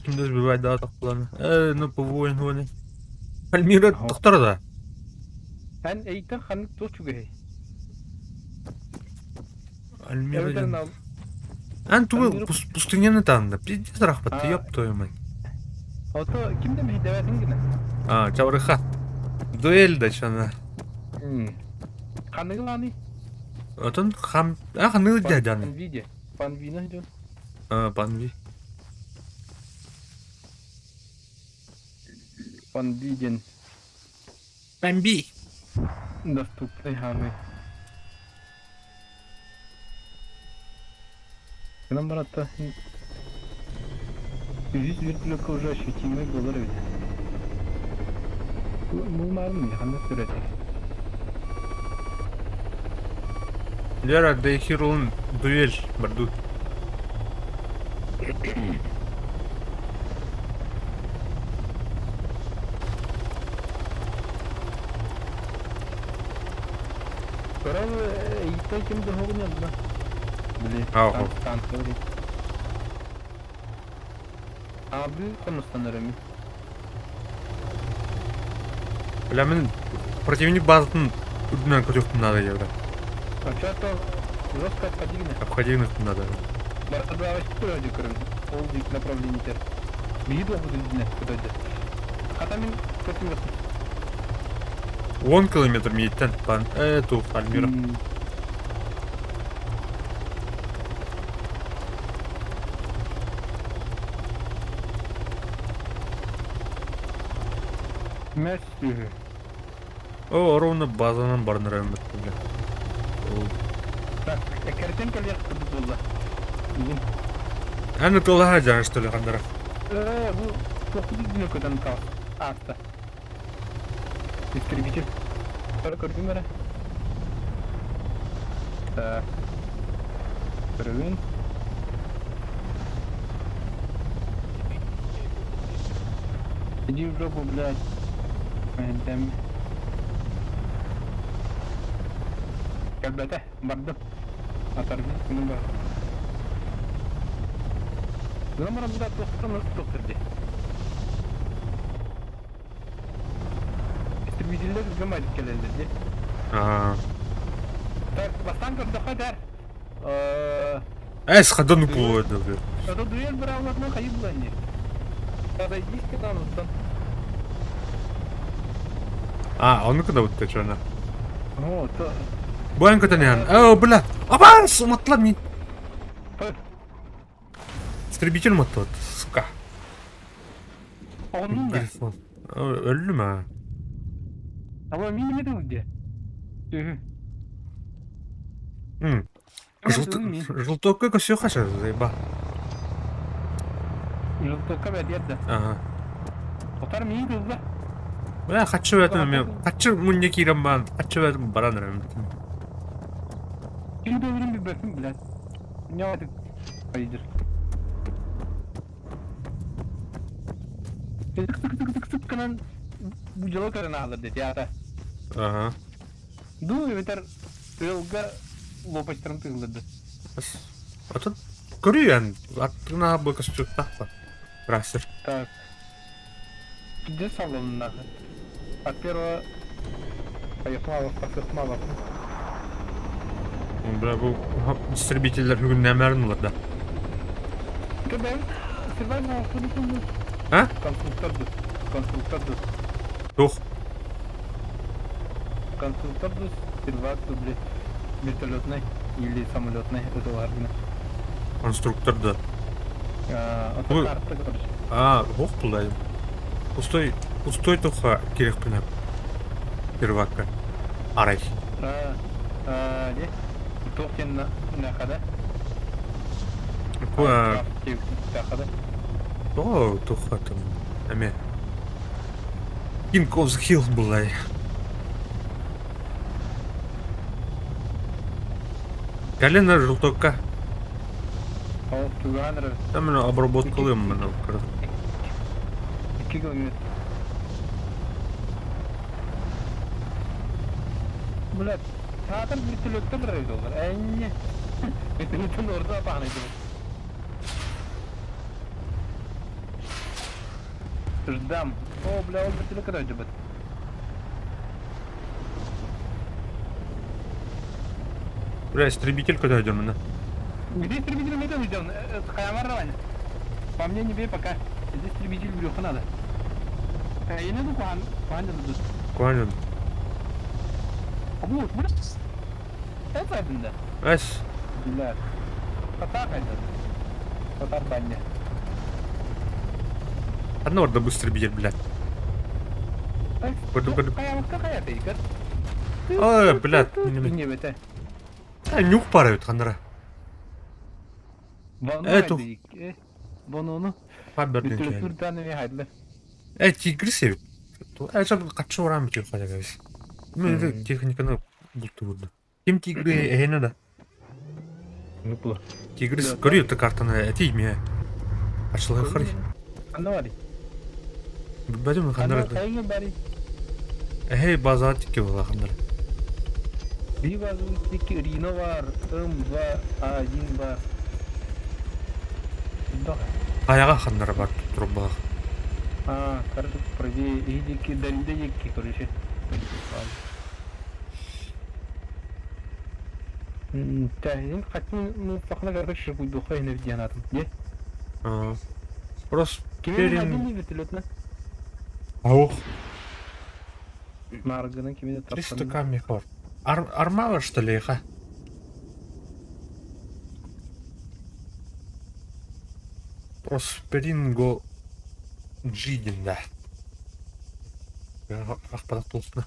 S1: ким да сбивать да тахпыланы. Э, ну повоен хуаны. Альмира тохтор да.
S5: Эн эйтэн ханнык туох үчүгэй?
S1: Альмира
S5: Эбэтэр
S1: диэн.
S5: на
S1: Ан тугу
S5: Альмира
S1: пустыняны таанда. Пиздец рахпатты,
S5: А.
S1: ёб твою мать.
S5: Ото ким да мэһийдэбэтин гына.
S1: А, чабырыха. Дуэль да чана.
S5: Ханныгы лааны?
S1: Отон хам... А, ханныгы дядяны.
S5: Панвиде. Панвина идет.
S1: А, панви.
S5: Панвиден.
S1: Панби.
S5: Доступный ханы. Гынан баратта үһүс вертолетка уже ощутимый болар эбит. Булмарым ханна сүрәте.
S1: Лера, да херун дуэль, барду.
S5: Көрөр иттен ким дохогун янда. Били.
S1: Ау.
S5: Танк били. Abi konuştan öğrenmi.
S1: Бля, мен противник базатын үрдүнэн көтөхпүн надо деді.
S5: Вообще-то жестко обходили.
S1: Обходивных надо.
S5: Барда вообще көрөм. Ол дейт направление тер. Биги дохуду динэ көтөдө. Хата мен көтүм
S1: 10 километр миеттен пан эту Альмира.
S5: Мәс
S1: О, ровно базанан барнырайм бля.
S5: Так, кертен келер кырдык болду. Бүгүн.
S1: Аны толаха жан что ли хандара.
S5: Э, бу тохуду динэ көтөн кал. Аста. Истребитель. Көрдүм эрэ. Так. Көрөбүн. Иди в жопу, блядь. Ой, Кэлбэтэ, бардым. Оторвись, ну бар. Гынан буда тохтор тохтор ди. Истребительдер гымайдык келелер ди.
S1: А.
S5: Так, бастан көрдөхө дэр.
S1: Эс хадану пуода, бля.
S5: Это дуэль бравлатна хайы буланни. Подойдись-ка там, вот там.
S1: А, он когда вот ты что
S5: О, то...
S1: Буэн көтөнүһэн. О, бля. Аба, суматла ми. Истребитель мотот, сука.
S5: Оннун да.
S1: Грифон. Өллүм а.
S5: Алло, мини где?
S1: М. Желтокка көсө хаша, заеба.
S5: Желтокка бэтиэр да.
S1: Ага.
S5: Отар мии тылла.
S1: Бля, хаччы бэтим эмиэ, хаччы мунньа киирэн баран, хаччы бэтим баран эрэ.
S5: Ким бэбирин билбэппин, блядь. Ньоотик айдыр. Тык-тык-тык-тык гынан бу дьоло көрөн аалар дети ата.
S1: Ага.
S5: Ду эбэтэр тыалга лопастарын тыылларды.
S1: Атын көрүйэн аттына бу көстүктахпа. Растер.
S5: Так. Где салон нахуй? От первого... Поехала, поехала.
S1: Бля, бу истребителлер бүгүн нэмэрин да.
S5: Когда survival
S1: А?
S5: Конструктор дус. Конструктор дус.
S1: Тух.
S5: Конструктор дус. Сервак, блядь. Вертолетный или самолетный. Это ладно.
S1: Конструктор да.
S5: А, карта, короче.
S1: А, ох, булайым. Пустой, пустой туха керек пинап. Первакка. Арай.
S5: А, а, не? Туох диэн нахада?
S1: Куа,
S5: Нахада.
S1: о, туха там. Эме. King of the Hill булай. Калина желтокка.
S5: Ол туганыр.
S1: Там мене обработкалыым мене.
S5: 2 километр. Блядь, саатар вертолеттер бар олар. Әнне. Вертолеттен орда апағын Ждам. О, бля, ол вертолет когда идет?
S1: Бля, истребитель куда идем, мене?
S5: Где истребитель мы там идем? Хаямар давай. По мне не бей пока. Здесь истребитель брюхо надо. Я не иду куан, куан тут.
S1: Куанен.
S5: Вот, блядь. Это один, да.
S1: Эс.
S5: Бля. Татар это. Татар баня.
S1: Одно орда истребитель, блядь. Көрдүм, көрдүм.
S5: Какая ты,
S1: Ой, блядь,
S5: не бete.
S1: А, нюх пара бит ханара. Эту.
S5: Бону.
S1: Хабердин. Э, тигр себит. Э, жаб качы урам бит хотя бы. Мы техниканы булту бурду. Ким тигры эхене да.
S5: Ну
S1: Тигры көрү картаны эти ме. Ачлы хары.
S5: Ханна бари.
S1: Бәдем ханара.
S5: Ханна бари.
S1: Эхе база тики була ханара.
S5: Би база тики Рино бар, М2 А1 бар. Да.
S1: Аяга ханара бар туруп
S5: А, короче, правее идики, дальдеки, короче. Тәһин хатын муфахна короче буйдуха энергиянатым. Е?
S1: А. Просто
S5: Кимен мобильный вертолетна?
S1: Аух.
S5: Маргана кимен
S1: 300 камни хор. Ар армава что ли, ха? Просперинго Джидин, да. Ахпадак толсуна.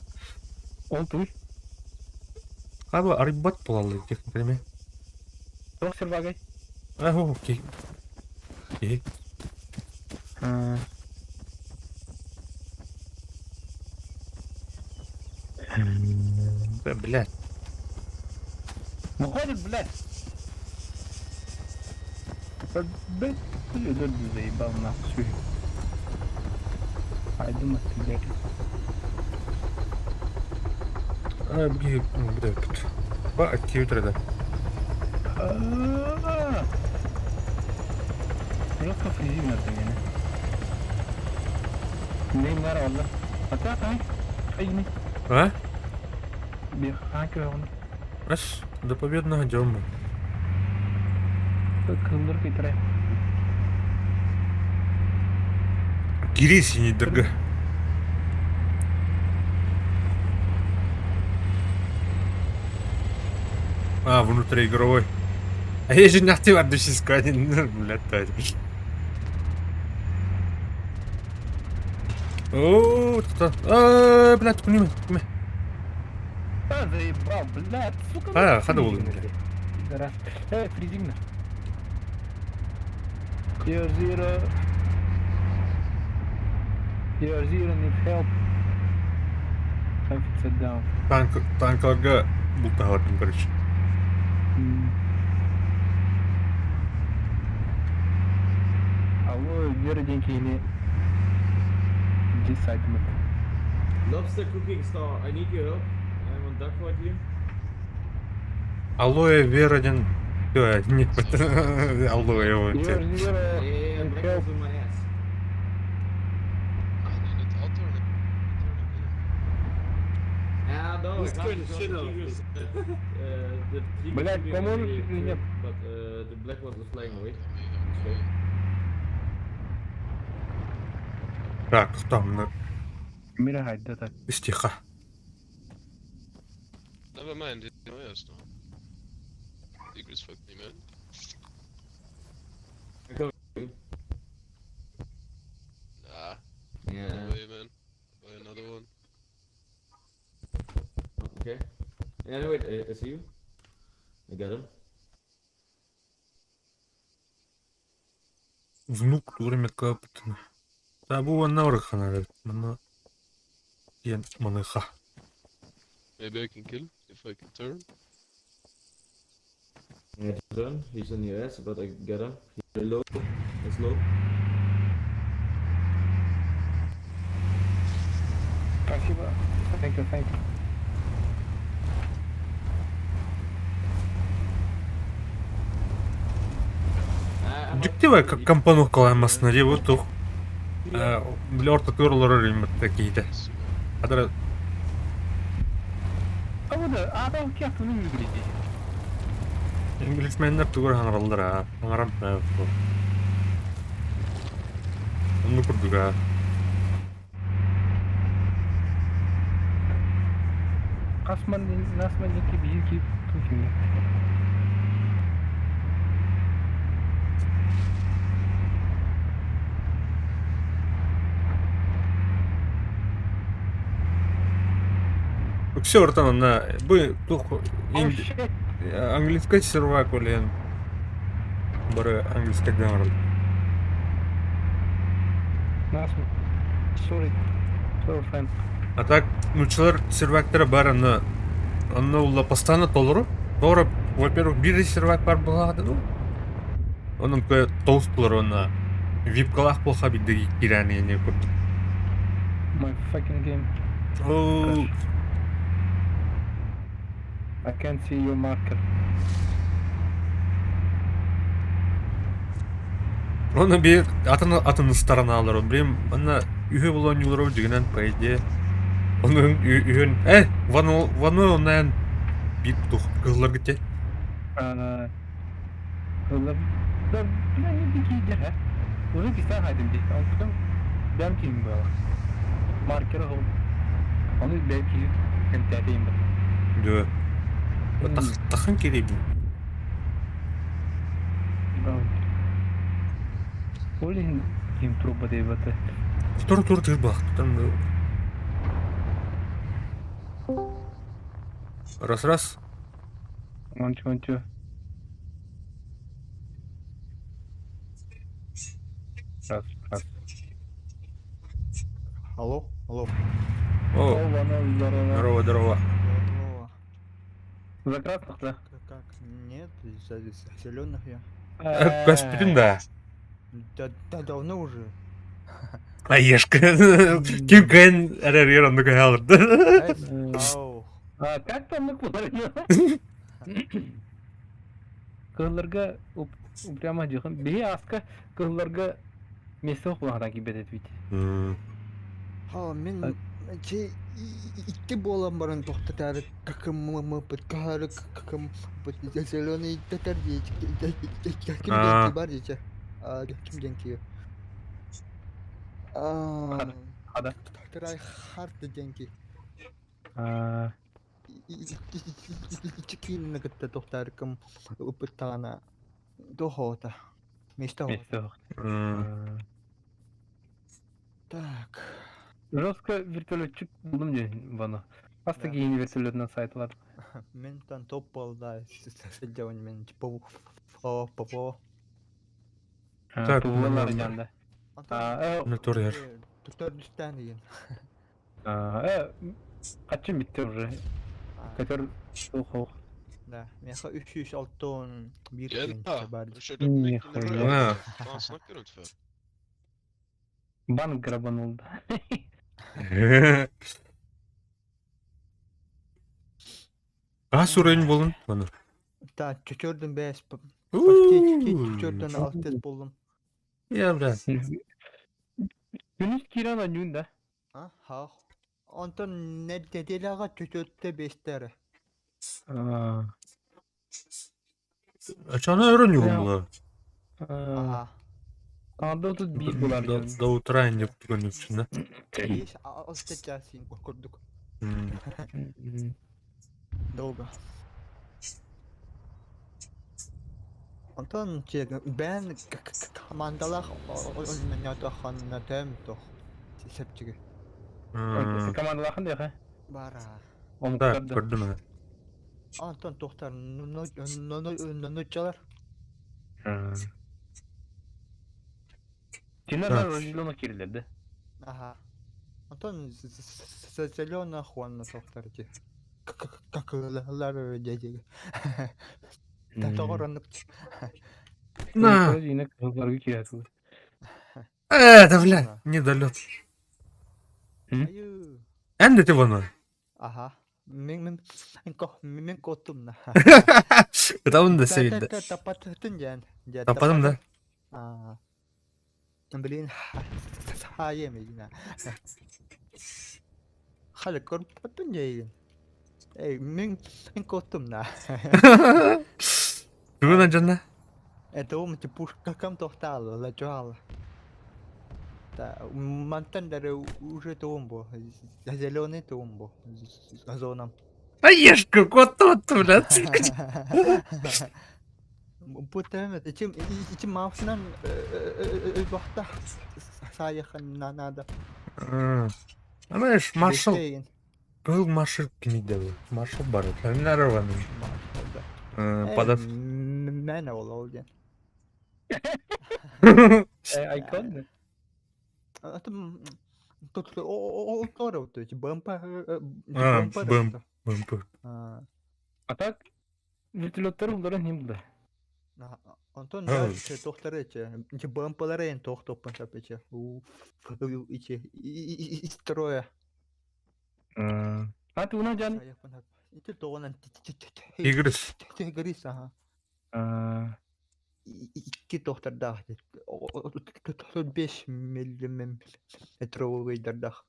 S5: Ол туй.
S1: Хаба арибат булалы техника неме.
S5: Тох сервагай.
S1: А, окей. Окей. Да, блядь.
S5: Выходит, блядь. Блядь, заебал нахуй. Пойду стрелять.
S1: А, блядь. Ба, актив да.
S5: Жестко фризим это меня. Не народ. А так, ай. Айни.
S1: А?
S5: Бехакер.
S1: Раз, до победного дема.
S5: Кылдыр китре.
S1: Кириси не дорога. А, внутриигровой. А я же не активар блядь, так. О, тут, а, блядь, куниме, куниме.
S5: А, заебал, блядь, сука.
S1: А, хада булдым, блядь.
S5: Пидорас. Э, фризимна. Zero, zero. Your zero need help. Have sit down.
S1: Танк, танкаларга бултаһабатын, короче.
S5: Алло, Вера диэн киһини десайдымыт.
S4: Lobster cooking star, I need your help. I'm on duck right here.
S1: Алоэ Вера диэн... Не, алоэ
S5: Your
S1: его.
S5: zero
S4: Yeah, yeah,
S5: need
S4: black
S5: help.
S4: hole's in my ass. Ah, no, I
S2: He's
S4: can't
S2: good
S4: because
S2: shit
S4: the
S2: out of
S4: tigers, the tigers
S5: Блядь,
S4: shooting
S5: поможешь
S4: me
S5: или нет?
S4: But the black ones are flying away. Okay.
S1: Так, там,
S5: Мира да так.
S1: стиха.
S3: Never mind, det är jag snart. Tigris fucked me, man.
S4: I'm coming.
S3: Nah,
S4: Yeah.
S3: no way, man. Buy another one.
S4: Okay. Yeah, wait, I see you. I got him.
S1: Внук тура капытын. Та бу онна орыхана мана диэн маныха.
S3: Maybe I can kill if I can turn.
S4: Yeah, turn. He's on your ass, but I got him. He's low. He's low.
S5: Спасибо. Thank you, thank you.
S4: I- I'm
S1: Дьиктивай как компоновкалаан масына дии бу тух. Били ортотугар олорор иммит киһитэ. Хадара
S5: А вот, а там кефтуны выглядит.
S1: инглисменнэр тугар хаҥараллар аа. Хаҥарам Онну курдук аа.
S5: Асман, насманники, бийки, тухини.
S1: Үксэ ортан онно бу тух
S5: Oh shit.
S1: английскай сервак олен бары английскай хаҥараллар.
S5: Насман. Sorry. Sorry, friend.
S1: А так, нууччалар сервактара бар онно онно улла постоянно толору. Тоҕо, во-первых, биир сервак бар буолаҕа дуу. Онон кө тоҕус толору онно випкалаах буолха биирдэ киирэн не курдук.
S5: My fucking game.
S1: Оо,
S5: I can't see your marker.
S1: Онно биир атын атын стороналар. Блин, онно үһү буолан юлару дьиҥинэн по идее. Онно үһүн вано вано онно биир тух кыһылларгыт те.
S5: А, да, да, бля, не дикие дела. Уже писал хайдым здесь. Он потом бямки им было. Маркер был. Он и бямки им был.
S1: Дөө. Тахан кирибин.
S5: Олин им труба дейбаты.
S1: Тур тур тыр бах. Там раз раз.
S5: One two, one two. Раз, раз.
S7: Алло, алло.
S1: О,
S5: О, вон, здорово.
S1: здорово, здорово.
S7: Здорово.
S5: За красных, да?
S7: Как? Нет, за зеленых я.
S1: Господин, да.
S7: Да, да, давно уже.
S1: Аешка. Ким кэн эрэр оннук хаалырды.
S7: Ау.
S5: А как там на Кыһылларга упрямо дьыхын. Биһи аска кыһылларга месте окулаҕа кибет этбит.
S7: Ха, мен че икки буолан баран тохтатаары какым мы подкары какым зеленый татар ким денки бар диче. А ким денки. А.
S5: Хада.
S7: Трай харт денки.
S5: А,
S7: Чикин кытта тохтааркым упыттаҕына дохота. Место.
S5: месте ох.
S7: Так.
S5: Жестко вертолетчик булдум же баны. Аста кийин вертолетынан сайтылар.
S7: Мен там топ да, сидел мен типа по по
S1: Так,
S5: Тулалар жанда.
S7: А,
S1: Натур.
S7: Төрдүстээн игин.
S5: Хаччым bitti уже. Көтөр суох.
S7: Да, миэхэ 361
S3: Jenta!
S7: тыһыынча баар.
S3: Du körde upp micken i röven.
S1: А,
S3: Fan snackar du inte för?
S5: Банк грабанул.
S1: Хас уровень буолун? Аны.
S7: Да, чөчөрдүн бэс, почти чөчөрдүн алтыс буллум.
S1: Я, бля.
S5: Күнүс киирэн ойнуун да.
S7: А, хаах. Онтон нэдиэлэҕэ чөчөртө бэстэрэ.
S5: А,
S1: А чё она иронию была?
S5: а,
S7: Аха.
S5: Анда тут биир булар
S1: До,
S5: дьон.
S1: до утра не прыгнуть, да?
S7: Биэс алта чаас иин курдук.
S1: М.
S7: Долго. Онтон бээн командалаах онньотохонно төм тох сепчиги.
S1: М.
S5: Командалахан диэхэ.
S7: Бара.
S1: Да,
S5: Омуктар да.
S1: көрдүм аны.
S7: Онтон тохтар нуччалар.
S1: М.
S5: Кинилэр
S1: Да.
S5: разделенных киирэллэр да.
S7: Аха. Онтон зелена хуанна тохтар ди. Какылар дяди. Тоҕор оннук.
S1: На!
S5: Yine кызылларга киирэр.
S1: Да, бля, недолет.
S7: Айыы.
S1: Эн ты вон.
S7: Аха. Мин мин ко мин коттум на.
S1: Это он да севит.
S7: Тапатын дьэн.
S1: Тападым да?
S7: Аа. Блин, хаайым игина. Хали көрбөтүн дьэйин. Эй, мин мин коттум на.
S1: Бүгүн анжанна?
S7: Это ум ти пушкакам тохтаал, лачуал. Та мантан даже уже тумбо, зеленый тумбо, зоном.
S1: Аешка, кот вот, блядь.
S7: Путем, чем чем мафнан бахта саяхан на надо.
S1: А знаешь, маршал, был маршал кимиде был. Маршал бар. Нараван. Подат.
S7: Мен ол ол ден.
S5: Айкон.
S7: Тут ол тору, то есть БМП.
S1: А, БМП. БМП.
S5: А так вертолеттер уларын ним да.
S7: Онтон дальше тохтары че, БМПлары ен тохтоппун сапече. У иче строя.
S5: А ты уна жан?
S7: Ити тоҕунан
S1: Тигрис.
S7: Тигрис, ага. Икки тохтардаах 5 миллиметровыйдардаах.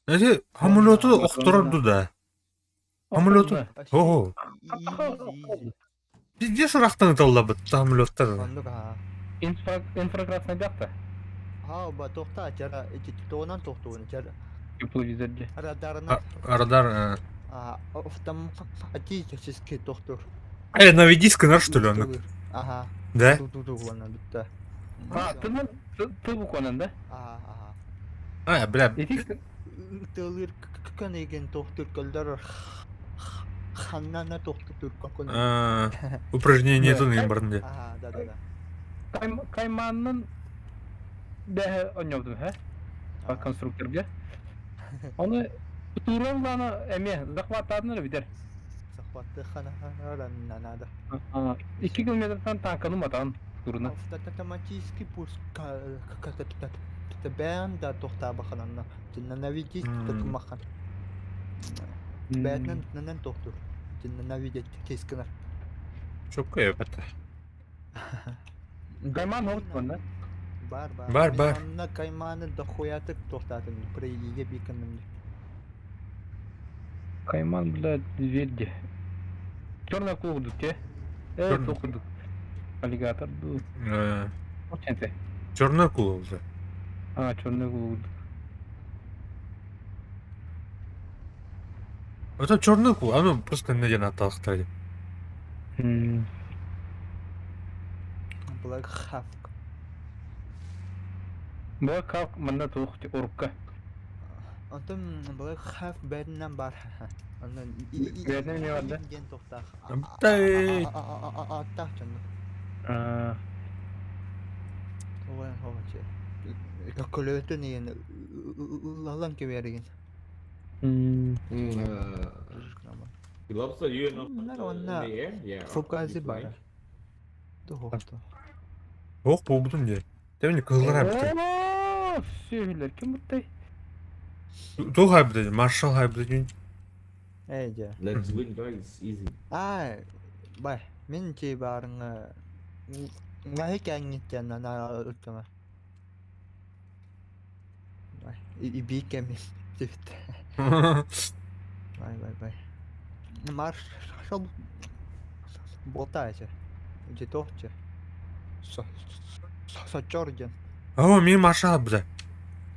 S1: Эти самолету охторорду да. Самолету. Ого. Пиздец ырахтан ыталлабыт самолеттар.
S7: Оннук аа.
S5: Инфракрасный бяхта.
S7: Аа ба тохта чара ити тоҕунан тохтуун чара.
S5: Тепловизорде.
S7: Радарынан
S1: Радар.
S7: а автоматический тохтур.
S1: Наведись на что ли он?
S7: Ага.
S1: Да?
S7: Ту-ту-ту бүттэ.
S5: А, ты ты буквально, да?
S7: Аа, ага.
S1: А, бля.
S5: Ити
S7: Тылыр кэнеген тохтур көлдөр ханнана тохтур кокон.
S1: Упражнение это на барнде.
S7: Ага, да, да, да.
S5: Кайманнын бэхэ онньобдум, хэ? Конструкторга. Оны туран лана эме захваттадын битер.
S7: Захватты хана надо.
S5: 2 километртан танканы матан туруна.
S7: Автоматический пуск бээн да тохтаба хананна. Навидеть махан. Бээтнен нэнэн тохтур. Навидеть тескенер.
S1: Чопка это.
S5: Кайман оттон, да?
S7: Бар, бар.
S1: Бар, бар.
S7: Онна кайманы дохуятык тохтатын прейге бикеннем.
S5: Кайман, блядь, верди. Черная кухдук, те? Кухдук. Аллигатор.
S1: Черная акула уже.
S5: А, черная кухдук.
S1: Это черная акула, оно просто не на тахтаре.
S7: Black Hawk.
S5: Black Hawk манна туох урукка.
S7: Онтон Black Hawk бэринэн бар. Онон
S5: Бэринэн не бар да?
S7: Ген тохтаах.
S1: Амтай.
S7: Аттаах чонно.
S5: А,
S7: Ой, ховаче. Көлөтүн иһин ылан кэбиэригин.
S4: Lobster, you not
S7: Bunlar
S4: in
S7: онно
S4: the air? Yeah. up
S7: Фукази
S4: the
S7: бара.
S4: flank.
S7: Туһуохту.
S1: Ох буолбутум дии. Тэбини кыһыллар хайбытай.
S5: Оо, сүөһүлэр ким буттай?
S1: Туох хайбытай? Маршал хайбытай.
S7: Эй дьэ.
S4: Let's win, guys. Easy.
S7: Аа, бай, мин ти баарыңа наһы кээҥҥиттэн анаа ыттама. Бай, ибии кэми тибит. Бай, бай, бай. Маршал болтаачы. Дьэ туохчу. Сочор диэн.
S1: Оо, мин маршал хайбыта.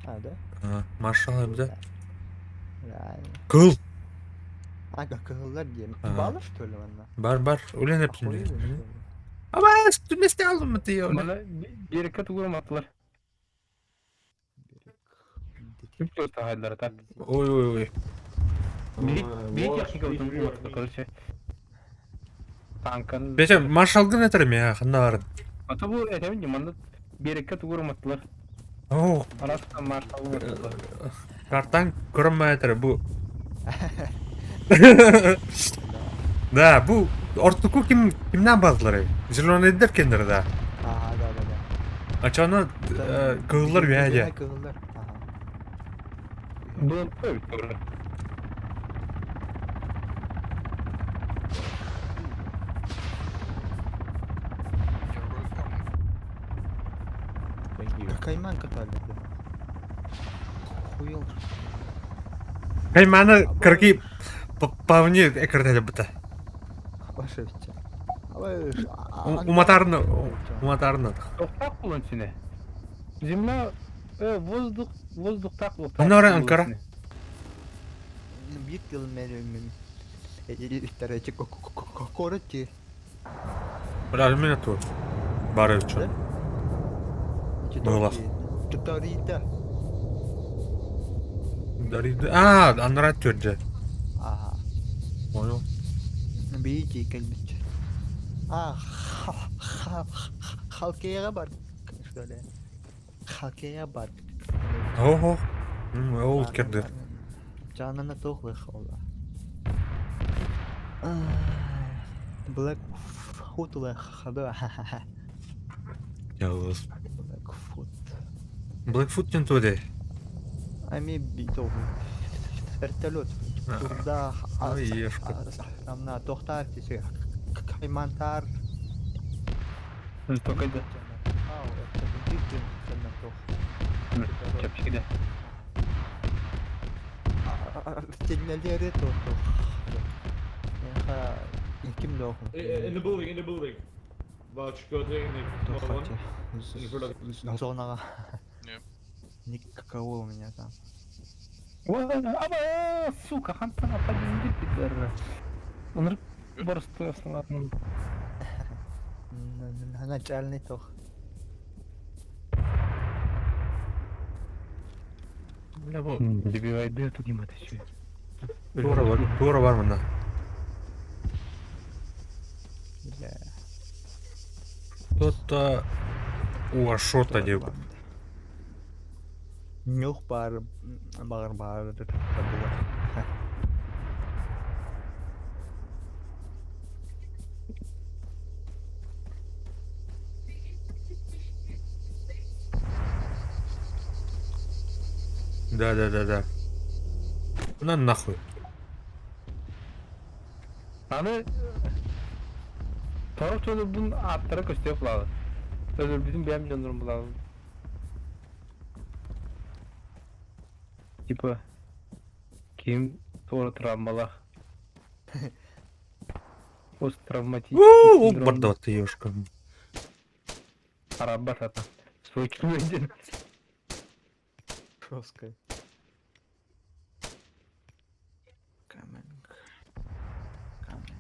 S7: А, да?
S1: Маршал хайбыта.
S7: Реально.
S1: Кыһыл.
S7: А, кыһыллар диэн.
S1: Ага.
S7: Баалар что ли манна?
S1: Бар бар. Үлэн эпсин
S7: Охуели, что
S1: дии.
S7: ли?
S1: Абаас, түмэсте алдым ты.
S5: Мана берекке тугурум аттылар.
S7: Берег.
S5: Ким тахайлар так.
S1: Ой ой ой.
S5: Би
S4: Watch,
S5: техника
S4: please
S5: утун
S4: rear
S5: уматты,
S4: me.
S5: короче. Танкан.
S1: Бече маршалгын этер я ханна барын.
S5: Ата бу этемин манна берекке тугурум аттылар.
S1: Оо,
S5: Арастан маршал уматтылар.
S1: картан көрөнмө этер бу. Да, бу ортуку ким кимнен бардылар? Зеленый кендер да.
S7: Ага, да, да, да.
S1: Ачана кыһыллар үһәдә.
S7: Кыһыллар. Ага.
S5: Бұл бит тугура.
S8: Yeah, rope coming.
S4: Thank you.
S7: Кайман катали. Хуел.
S1: Кайманы кырки павни экерде бута.
S7: Вашевича.
S1: Уматарны, уматарны.
S5: Тоқтақ булын сине. Земля, воздух, воздух так был.
S1: Анара Анкара.
S7: Бир жыл мен илтеречи короче.
S1: Бля, мен ту. Бары үчүн. Была.
S7: Туторита.
S1: Дариды. А, анара түрдө.
S7: Ага.
S1: Понял.
S7: Бийти келбит. А, халкеяга бар. Что ли? Халкея бар.
S1: Ого. Ол кирди.
S7: Жанына тоқлых ола. Black Foot хада.
S1: Ялгыз.
S7: Black Foot.
S1: Blackfoot тен туде.
S7: Ами битов. Вертолет. Турда.
S1: Ой, ешка.
S7: Амна тохтар тисе. Каймантар.
S5: Только да.
S7: Ау, это битин тох.
S5: Чапчик
S7: Теллери то. Ким доху?
S4: In the building, in the building. Watch, go to in the one. In front of
S7: Зонаға.
S8: Yep.
S7: Никакого у меня там.
S5: Аба, сука, хантан ападин пидор. Он борстой основан.
S7: Начальный тох.
S1: Бля, бу.
S5: Добивай тут не еще.
S1: Тура бар, тура бар мында.
S7: Бля.
S1: Кто-то у Ашота деп.
S7: Нюх бар, бар бар было.
S1: Да, да, да, да. На нахуй.
S5: Аны Торық жолы бұн аттары көстеп бұлады. Өзір бүтін бәм жонырым бұлады. Типа ким торы травмалах. Посттравматический
S1: Уу,
S5: синдром.
S1: бардат ешка.
S5: Арабат ата. Свой кимеден.
S7: Жесткая. Камень. Камень.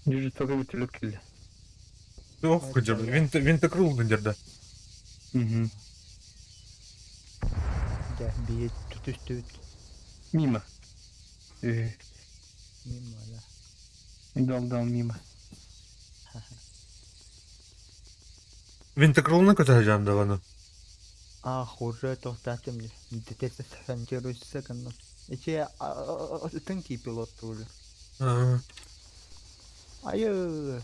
S5: Жестоко вертолет кэллэ.
S1: Ох, винтокрыл дерда.
S5: Угу.
S7: Дьэ, биһи түстүбүт.
S5: Мимо. Э,
S7: Мимо, да.
S5: Дал-дал мимо.
S1: Винтокрылны көтөһөжам даваны.
S7: Ах, уже тохтатым не. Десантируйся гынным. Ичи тынкий пилот уже. Айы.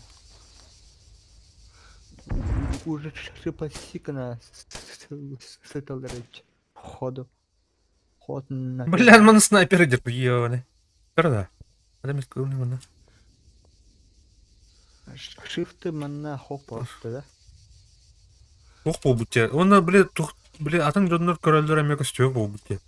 S7: Уже шипасикана сыталырыч. Ходу. Ход на...
S1: Бля, маны снайпер идет, ебаный. Да. Адам мана.
S7: Шифты манна хоп просто, да?
S1: Туох буолбут дии. Уонна били тух били атын дьоннор көрөллөр эмиэ көстүө буолбут дии.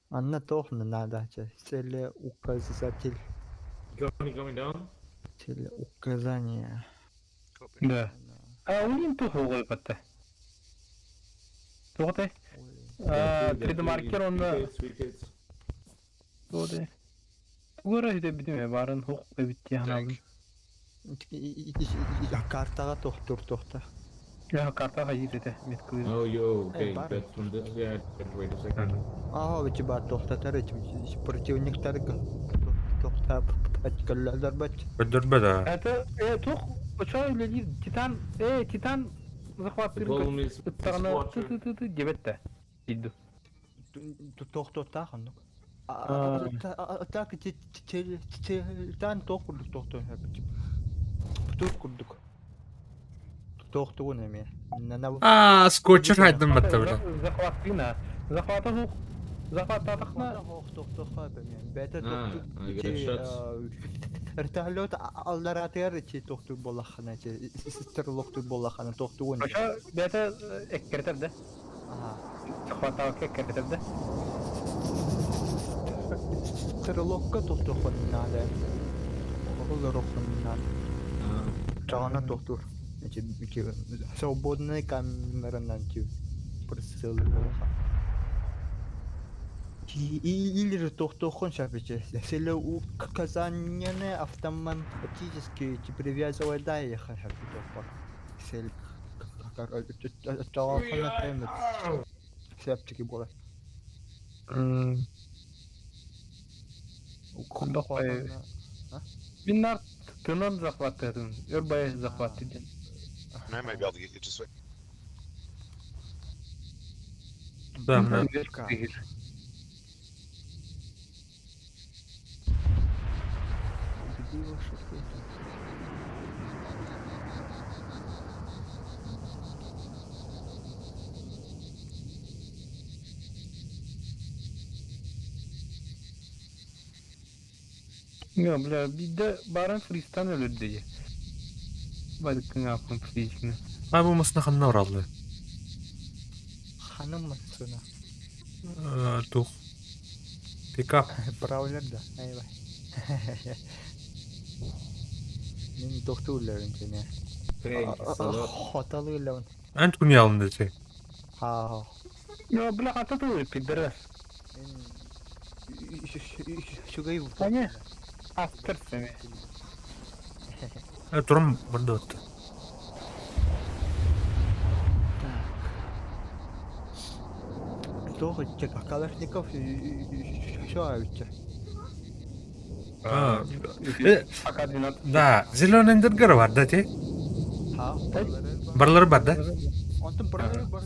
S7: Анна туох надо, целеуказатель.
S4: Coming, coming down.
S7: Целеуказание.
S5: Да. А улин туох оҕойбатта. Туох 3D-маркер онно туох Тугара үтэ бүтүмэ баарын хук эбит дии санаабын.
S7: Картаҕа тохтуур туохта.
S5: Я карта хайыыр этэ меткалыыр.
S4: Oh, yo, okay, that's from the yeah. Wait a second.
S7: Аа, у тебя тохтатар противниктарга тохтап көрдөрбөт.
S1: Көрдөрбөт аа.
S5: Это туох очоо үлэлиир Титан Титан захваттыыр ыттаҕына ты диэбэт да диир
S7: Тохтуохтаах оннук. Так Титан туох курдук тохтуон сөп. Туох курдук. Тохтугун эмиэ.
S1: Аа, скотчер хайдын батта бile.
S5: Захваттыына. Захвата суох. Захваттаатахна
S7: Тохтуохха бэйэтэ вертолет аллараатыгар ичи тохтуур буоллаххына ичи стрелоктуур буоллаххына тохтугун.
S5: Очо бэйэтэ эккирэтэр да. Захваттаабакка эккирэтэр да.
S7: Стрелокка тохтуоххун наада. Олоруоххун наада. Чаҕана тохтуур. Ичи свободный камеранан прицел буолаха. Или тохтуоххун сөп ичи. Целеуказанияны автоматически привязывай да ехать Цель Септики буолар.
S5: Мин наар тынан захваттыатын, өр бай захватты диэн.
S6: I might be able to get you just like
S1: Да, мына.
S5: Я, бля, биирдэ баран фристан өлөрдө дии. Бадыккын ааппын фризикны.
S1: А бу масына ханна оралды.
S7: Ханым масына.
S1: Тух. Пикап.
S7: Браулер да. Айбай. Мин тохтуулларын кене. Хоталыыллабын.
S1: Эн күн ялын десе.
S7: Ха.
S5: Я, бля, хата тыл пидорас.
S7: Үчүгэй
S5: Аня. Астыр сени.
S1: Турум барда отты.
S7: Так. Туох иччэ Калашников все
S1: А,
S5: АК-12.
S1: Да, зеленый дергер бар да те.
S7: Ха,
S1: Барлары бар да.
S7: Онтон барлары бар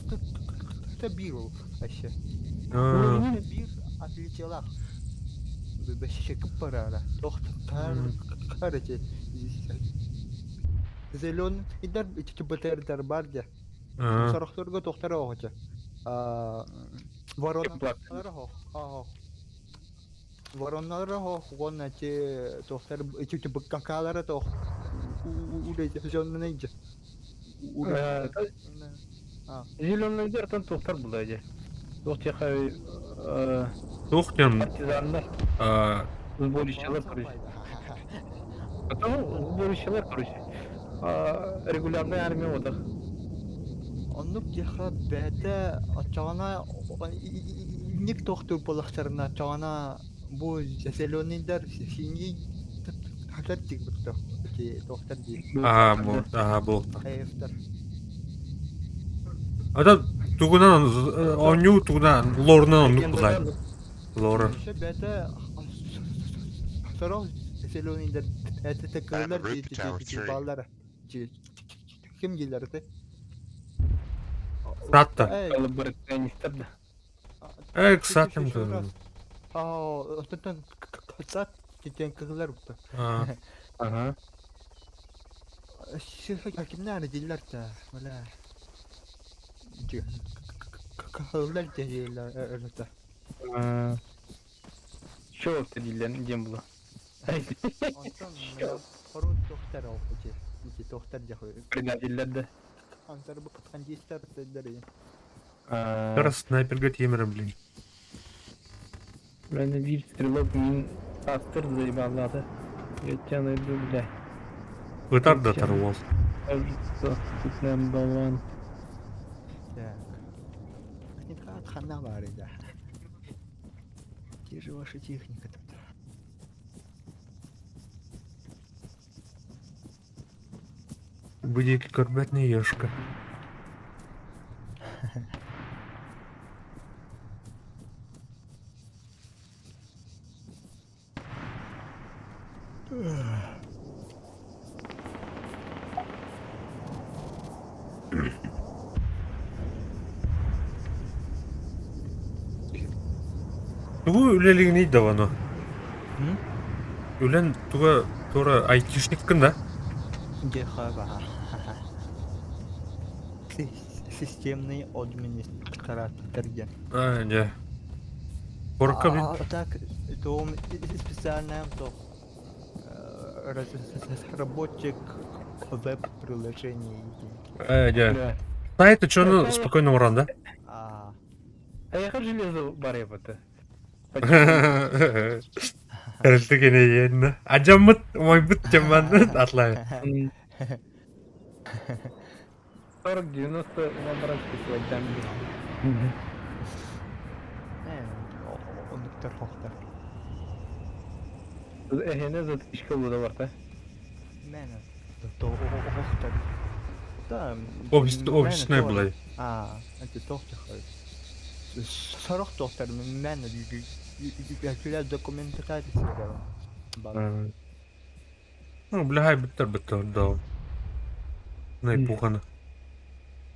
S7: биир ол вообще. Биир отличиялаах. Вообще барара. Тохтар эти зеленый идар ити БТР бар дьэ. Сорохторго тохтар оҕоча. Вороннары хох. Вороннары хох уонна ити тохтар ити какалары тох. Уле зеленый дьэ.
S5: Зеленый тон тохтар була дьэ. Туох тиэхэ
S1: Туох диэн
S5: партизаннар сборищалар, короче. Потом сборищалар, короче. Регулярная армия отах.
S7: Оннук диэхэ бэйэтэ оччоҕуна ник тохтуур буоллахтарына оччоҕуна Бу зеленыйдар синий хатар тигбуттар тохтар дии.
S1: Аа, бу, аа, бу.
S7: Эфтер.
S1: Ата тугунан оонньуу тугунан лорунан оннук булай. Лора.
S7: Бэйэтэ сорох зеленыйдар это кыылар бааллара. Ким дииллэр этэй?
S1: Сатта.
S5: Коллаборационистар да.
S1: Э, кстати,
S7: Оттон сат титен кыһылар укта.
S5: Ага.
S7: Кимнәр дииллэр да, бля. Кыһыллар дииллэр это.
S5: Чё ты дииллэр диэн була.
S7: Онтон хорут тохтар ол ити. Ити тохтар дьахы.
S5: Предателлэр да.
S7: Антар бу патхандистар деддер.
S1: Раз снайперга тиэмэрэ, блин.
S5: Бля, биир стрелок мин астыр заебаллаата. Я тебя найду, бля.
S1: Ытар да ытар уол.
S5: Кажется, тут number one.
S7: Так. Ханна бар да. Где же ваша техника тут?
S1: Будет көрбөт не ешка. Тугу үлэлигиний давано? Үлэн туга тура айтишниккын да?
S7: Системный администратор диэн.
S1: А, дьэ. Куоракка блин.
S7: А так, то он специально то разработчик веб-приложений.
S1: Э, дьэ. Сайт ученый спокойно уран, да?
S7: А.
S5: А я хочу железо барепата.
S1: Тэрилтэ кэнэйиэннэ. Адьаммыт, умайбыт дьамман атлай.
S5: 40-90 набрать там.
S7: Оннуктар хохтар.
S5: Эһэне затычка була барта.
S7: Мэнэ. Хохтар. Да.
S1: Офисная была.
S7: А, это тохтар. Сорох тохтар мэнэ күлэ документация.
S1: Ну, бля, биттер биттер да. Найпухана.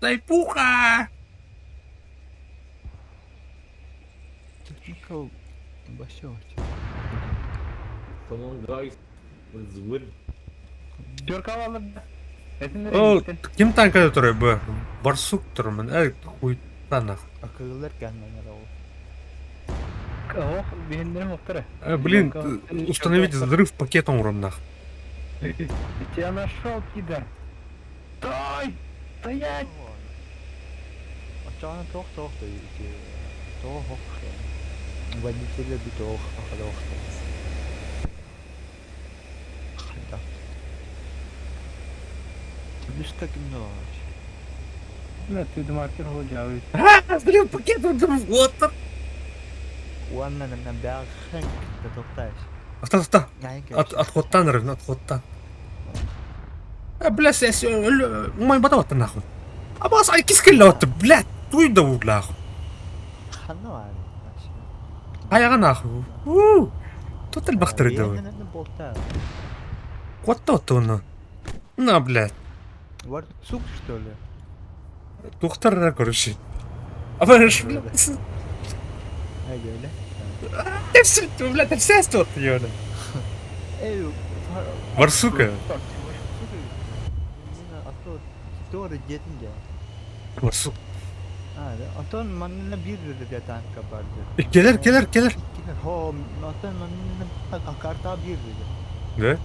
S1: Найпуха!
S7: Техника басёт.
S4: Come on guys, let's win.
S1: О, ким танкада турар бу? Барсук турмун. Эй, хуйтанах.
S7: Акыллар кәннәнәр ол.
S5: Ох, биһиннэрим охтара.
S1: Блин, установить взрыв пакетом уроннах.
S5: Тебя нашел, пидор. Стой! Стоять!
S7: Очаана тох тох тох водителя би тох ахадох. Хайда. Ты кино.
S5: Бля, ты маркер ходжавый.
S1: А, взрыв пакетом, вот так.
S7: Уанна нам бяхэнк тохтаешь.
S1: Авто, авто. От, отходтан, рывно, отходтан. А, бля, сес, умай бата нахуй. А бас, ай кискелле бля, туй да углах.
S7: Ханна
S1: Аяга нахуй. У! Тут элбахтыр да. Куатта оттуна. На, блядь.
S7: Барсук, что ли?
S1: Тухтар, короче. А барыш, блядь.
S7: Ай, бля.
S1: Ты бля, ты все тут, ёна.
S7: Эй,
S1: Барсука. Барсук.
S7: Онтон манна биир танка бар.
S1: Келер, келер, келер.
S7: Хо, онтон манна карта биир.
S1: Да?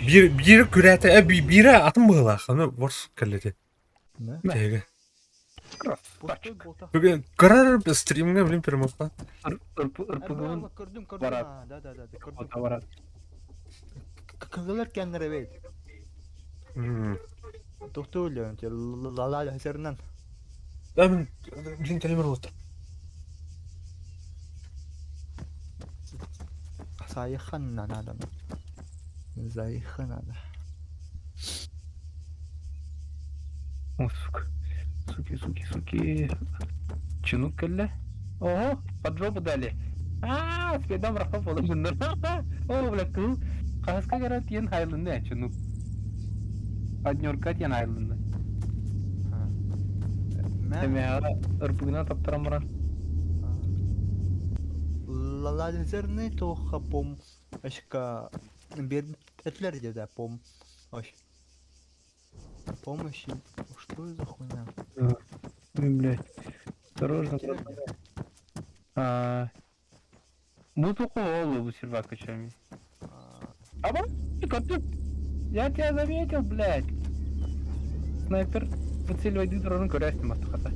S1: Биир биир күрәтә, э, биирэ атын быһыылаах, аны барсук кэллэти. Тэгэ. Бүгүн көрөр стримҥэ блин перемотка.
S5: РПГ
S7: Көрдүм, көрдүм.
S5: Барат.
S7: Да, да, да, көрдүм.
S5: Барат.
S7: Кыгылар кэннere бейт. Тохтууллар, лала хасарынан.
S1: Да, блин, блин, калимер вот.
S7: Сайхан надо. Зайха надо.
S5: О, сука. Суки, суки, суки. Чинук кэллэ. Ого, под жопу дали. А, следом рахпа положено. О, бля, кыл. Хаска гара тиен хайлынны, чинук. Однерка тиен хайлынны. Эмеара ырпыгына таптаран баран.
S7: Лазерный тоха пом. Ашка бербетлер деда пом. Ой. Помощи. Что за хуйня?
S5: Ой, блядь. Осторожно, братан. А, ну только голову сервакачами. А вот, ты, я тебя заметил, блядь. Снайпер выцеливает дырон көрөстүм аттахата.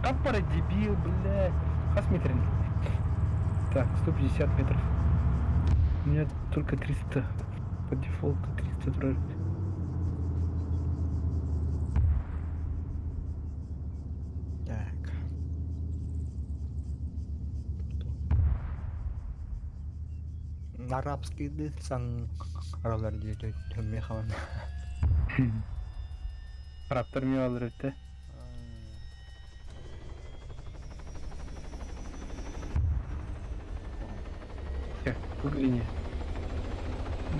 S5: Каппара дебил, блядь. Хас метрин. Так, 150 метров. У меня только 300. По дефолту 300 вроде.
S7: Так. Арабский сан аралар диye төмме хаvan.
S5: Раптор ми алыр өтте. Так, выгляни.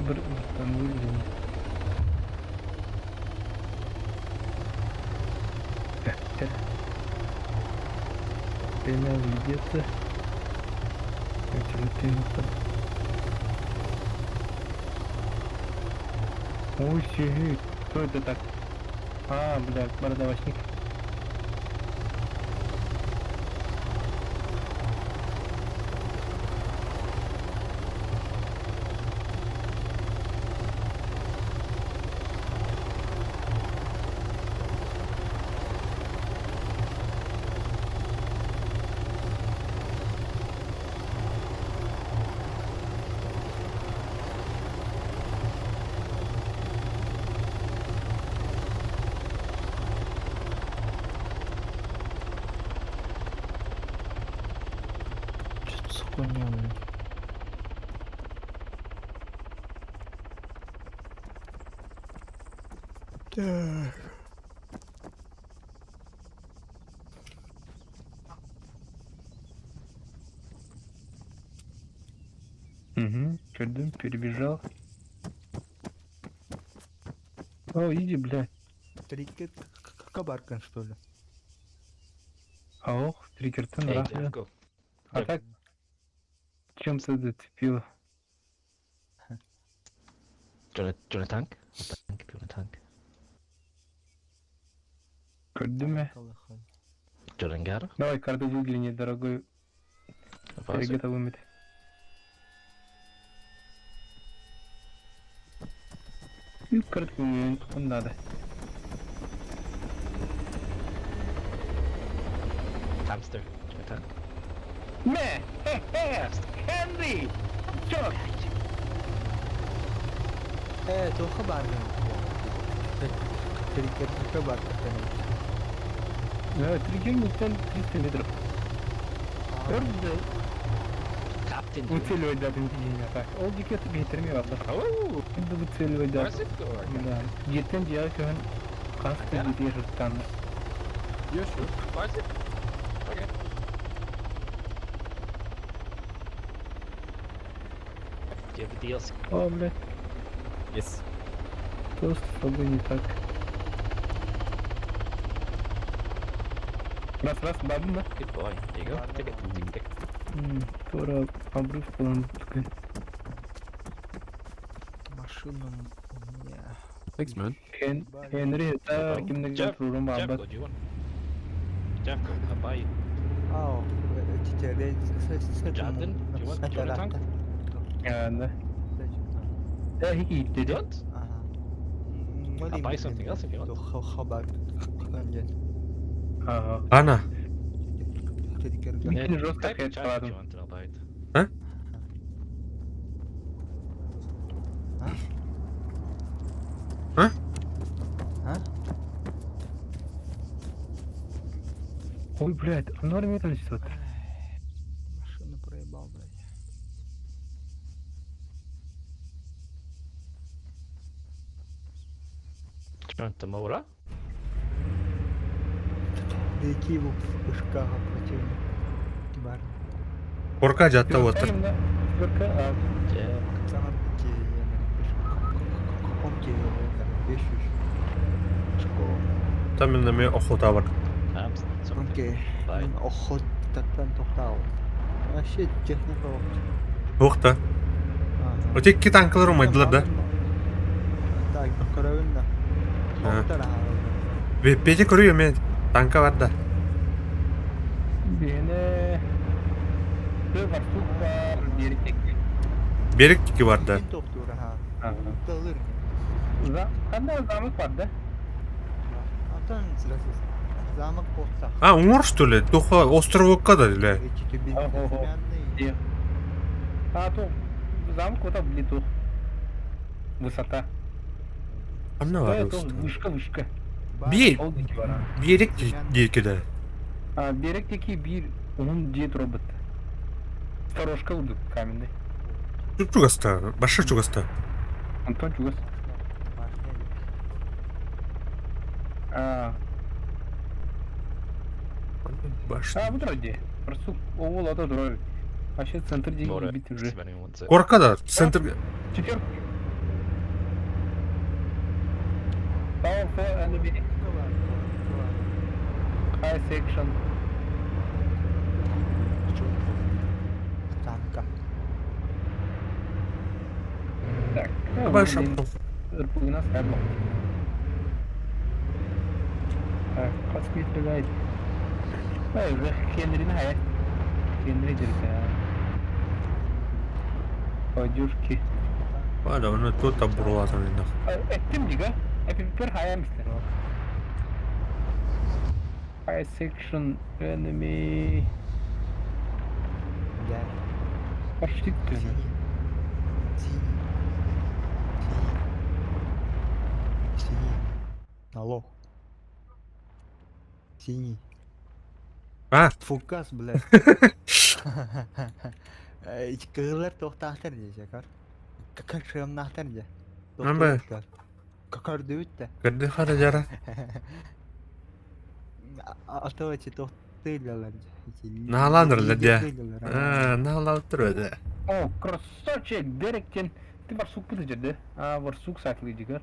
S5: Братан, выгляни. Так, так. Время где-то. Ой, сиги. Кто это так? А, бля, бородавочник.
S7: Что за хуйня, блин? Так.
S5: Угу, пердым, перебежал. О, иди, блядь.
S7: Трикет кабаркан, что ли?
S5: Ох, триггер-то
S9: Hey,
S5: нахуй.
S9: Jeffco.
S5: А так чем-то зацепило.
S9: Do you want a tank? A tank if you want a tank.
S5: Көрдүмэ.
S9: Do you want Angara?
S5: Давай карту выгляни, дорогой. Перегета вымет. И карту он надо.
S9: Hamster. Do you want a tank?
S5: Мэ! Хе-хе! Хенри! Чё?
S7: Тоха барган. Трикет кабаркан.
S5: Да, триггер 300 метров. Көрдү.
S9: Captain.
S5: Выцеливать да, так. Ол дикет метрами ладно. Енді выцеливать да. Да. Еттен жағы көһін қасты жете жұрттан.
S2: Yeah, sure. Okay.
S9: Do you have the DLC?
S5: О, блядь.
S10: Yes.
S5: Что с тобой не так? Раз, раз, бабын да?
S9: Good boy. There you go. Take it. Take it. Take it.
S5: Тура обрыв полон такой.
S7: Машина у меня.
S2: Thanks, man.
S5: Хен, Хенри, это кимден
S9: Jeff,
S5: турун
S9: Jeffco,
S5: бабат.
S9: do you want? Jeffco, I'll buy you.
S7: Ау,
S9: Jadin, do you want a tank?
S5: А, да. Да,
S9: You
S5: киирдэ.
S9: don't? I'll buy something else if you want.
S5: Ага.
S1: Ана.
S5: Микки жестко
S9: Type in chat if
S5: хедшотом.
S9: you want and I'll buy it.
S1: А? А?
S5: Ой, блядь, а норм количество.
S7: Машину проебал, блядь.
S9: Do you want the Mora?
S7: Дойти в шкафа противник. Бар.
S1: Корка жатта отыр.
S5: А,
S9: Yeah.
S7: Самар
S1: Там мен охота бар.
S9: I'm something.
S7: Окей.
S9: Bye.
S7: Охотаттан тоқтау. Вообще техника
S1: Ух та. Өте икки танкалар умайдылар да.
S7: Так, көрөбүн да. Тоқтар
S1: Петя көрүө мен танка бар да.
S5: Бene... Барсук бар, берек
S1: Берек тики бар да.
S7: Тоқтур, ха. Талыр.
S5: Қандай замок бар да?
S7: Антон замок болса.
S1: А, уңор что ли? Туха островокка да или?
S5: А, то замок вот там блин, Высота.
S1: Анна бар.
S5: Вышка, вышка.
S1: Би, берек дейки да.
S5: А, берек деки бир, onun дед робот. Сторожка удuk каменный.
S1: Тут чугаста, баша чугаста.
S5: Антон чугас. А,
S1: Башня.
S5: а, вот вроде. Барсук, оол, а то дроид. Вообще центр деньги
S9: Mora.
S5: бит уже.
S9: If anyone wants it.
S1: Корка да, центр.
S5: Четверка. Power for enemy. High section.
S7: Танка.
S5: Так.
S1: Баша.
S5: Рпугна скадло. Так, қас метр Ай, уже Хенрини хаят. Хенри дерсе. Подюшки.
S1: Бада, оны тут абурлатан енді.
S5: Эттим дига. Эпипер хая мислер. High section enemy.
S7: Да.
S5: Пошли ты.
S7: Синий. Синий. Синий. Алло. Синий.
S1: А?
S7: Фукас, блядь. Кыгылар тоқтақтар десе, кар. Какар шымнақтар де.
S1: Намбы.
S7: Какар дөбүт
S1: Көрді қара жара.
S7: А то эти тоқтыйлар.
S1: Нааландырлар де. А, наалап тұр өді.
S5: О, красавчик, Деректен. Ты барсук бұды жерде. А, барсук сатылы дигер.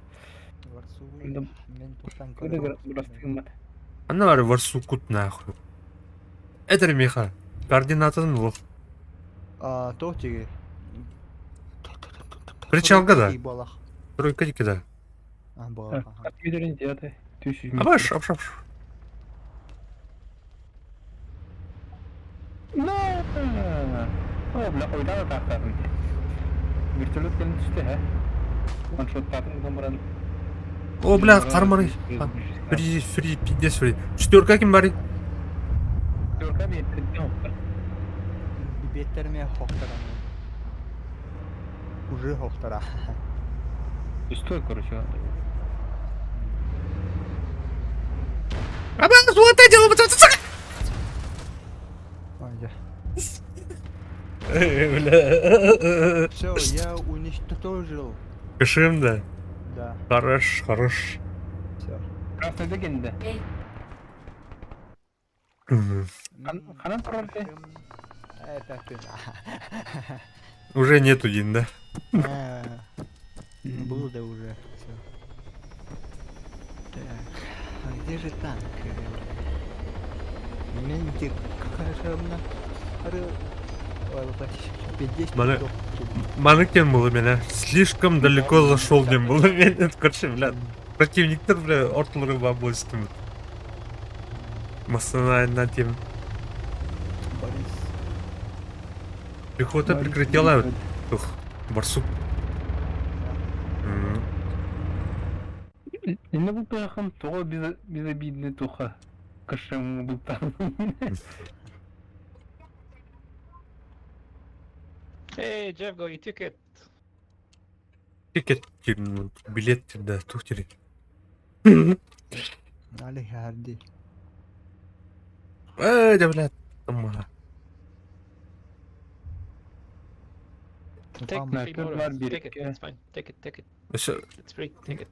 S7: Барсук.
S5: Мен
S7: Мен тоқтан
S1: Анна бар барсукут нахуй. Это Миха. Координатын бұл.
S7: А, то тиги.
S1: Причалга да. Тройка дики да.
S7: А, балах.
S1: Абаш, абаш, абаш.
S5: На! О, бля, ойда да тақтадым. Вертолет келін түсті, ә? Ваншоттадым гомран.
S1: О, бля, қармары. Фри, фри, пиздец, фри. Четверка ким бар?
S5: Четверка мен оқтар.
S7: Беттерме хоқтара. Уже хоқтара.
S5: Стой, короче.
S1: Абаш, вот это дело, Бля.
S7: Все, я уничтожил.
S1: Кышым да.
S7: Да.
S1: Хорош, хорош.
S7: Все.
S5: Красный дегенде. Ханан тұрарды.
S7: Это ты.
S1: Уже нету один, да?
S7: Был да уже. Все. Так, а где же танк? Менти, какая же она?
S1: Маны кем было меня? Слишком далеко зашел не было меня. Короче, бля, противниктер, бля, орталары бабылыстым. Масына на тем. Пехота прекратила. Ух, барсук.
S5: Иннэ бултаахым тоҕо безобидный туха кышым бултаахым.
S8: Hey, Jeff, got your ticket.
S1: Ticket билет да тух тири.
S7: Али харди.
S1: Э, да блядь. Тамара.
S8: Take
S5: На
S8: free
S5: көр
S8: motor.
S5: бар
S8: Take it.
S5: биэриккэ.
S8: It's fine. Take it. Take it.
S1: Өссө
S8: It's free. Take it.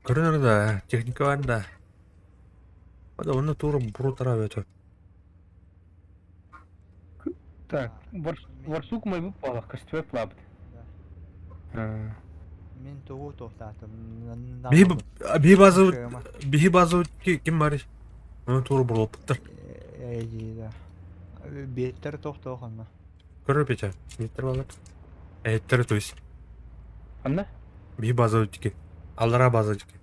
S1: көрөнөр да, техника бар да. Ада оны тура бурутара бөтө.
S5: Так, Барсук мой выпала, костюм плабыт.
S7: Мин тугу туохтаатым.
S1: Биһи биһи база биһи база ким бар? Оны тура бурулуптар.
S7: Биэттэр тохтоохонно.
S1: Көрөр пече. Биттер балар. Эттер то есть.
S5: Анна?
S1: Биһи база тики. Аллара база тики.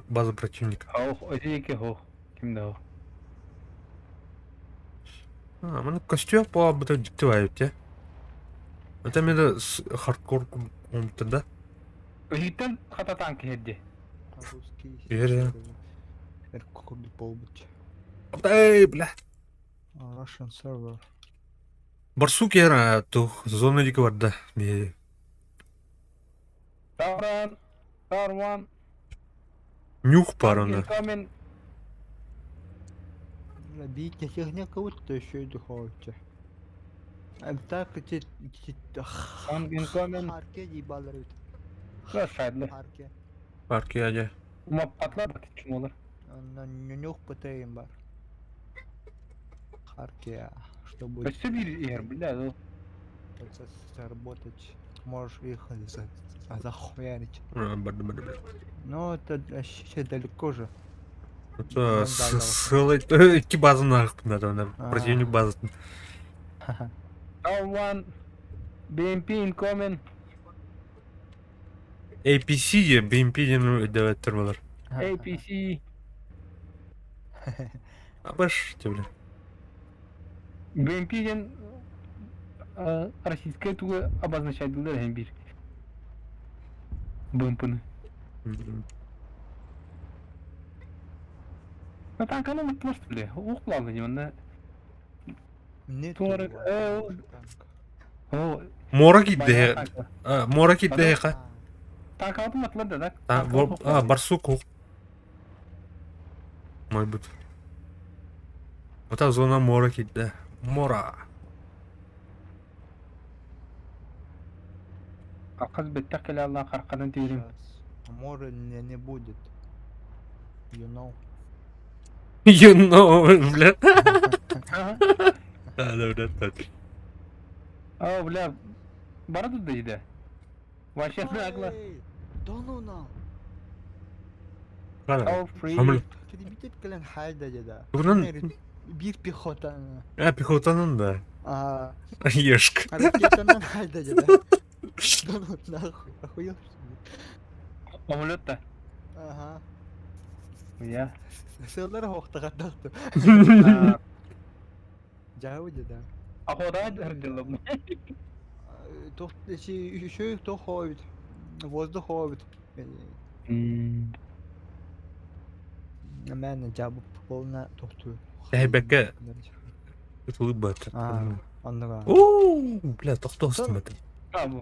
S1: База противника.
S5: Ох, эти хох. Ким да ох.
S1: А, маны костюм по быта дикти бар те. Это менде хардкор компьютер да.
S5: Өһиттен хата танк хедди.
S7: Русский.
S1: Бери.
S7: Курдук буолбут.
S1: Эй, бля.
S7: Russian server.
S1: Барсук яра тух зона дики бар да. Би
S5: Таран, Тарван,
S1: нюх бар онда.
S5: Incoming.
S7: Биитэ техника вот еще духовча. Так те
S5: Танк incoming.
S7: Харке ебалар бит.
S5: Шайдлы.
S7: Харке.
S1: Парки аja.
S5: Ума патлар бат чумолар.
S7: Нюх ПТМ бар. Харке, чтобы
S5: Өссө бир эр, бля, ол.
S7: заработать. Можешь их захуярить.
S1: Барды барды.
S7: Но это вообще далеко же.
S1: Это ссылай икки базаны ағыппын да противник базатын.
S5: Тарван, BMP incoming.
S1: APC же BMP ден өйдөбөттөр болар.
S5: APC.
S1: Абаш те бля.
S5: BMP ден российская тугу обозначать дылар бир. БМПны. Ну танканы ұмытмас бля. Уқлалы деймін
S7: Не
S5: Туары- О,
S1: Мора кидде. Мора кидде ха.
S5: Танк ұмытмады да,
S1: А, а, барсук. Может быть. Вот зона мора кидде. Мора.
S5: Қаз беттек келе алла қарқадан түйрім.
S7: Мора не, не будет. You know.
S1: You know, бля. Да, да, бля, так.
S5: О, бля, бара тут дейді. Вообще нагло.
S7: Да ну на.
S1: Қара.
S5: All free.
S1: Хамыл.
S7: Кирбитет кэлэн хайда деді.
S1: Бүгіннен
S7: Бир пехота.
S1: А, пехотанын да.
S7: А,
S1: Ешк.
S7: ракетанан хайда деді. Да ну нахуй, охуел что ли?
S5: Самолет та.
S7: Ага.
S5: Я.
S7: Сылар хоқтағаттақты. Жауы деді.
S5: Охота дырдылым.
S7: Тох, еще то ходит. Воздух ходит. Мен жабып полна тохту.
S1: Әйбәккә тулып бат.
S7: А, оннуга.
S1: Оо, бля, тоқтоостум это.
S5: А, бу.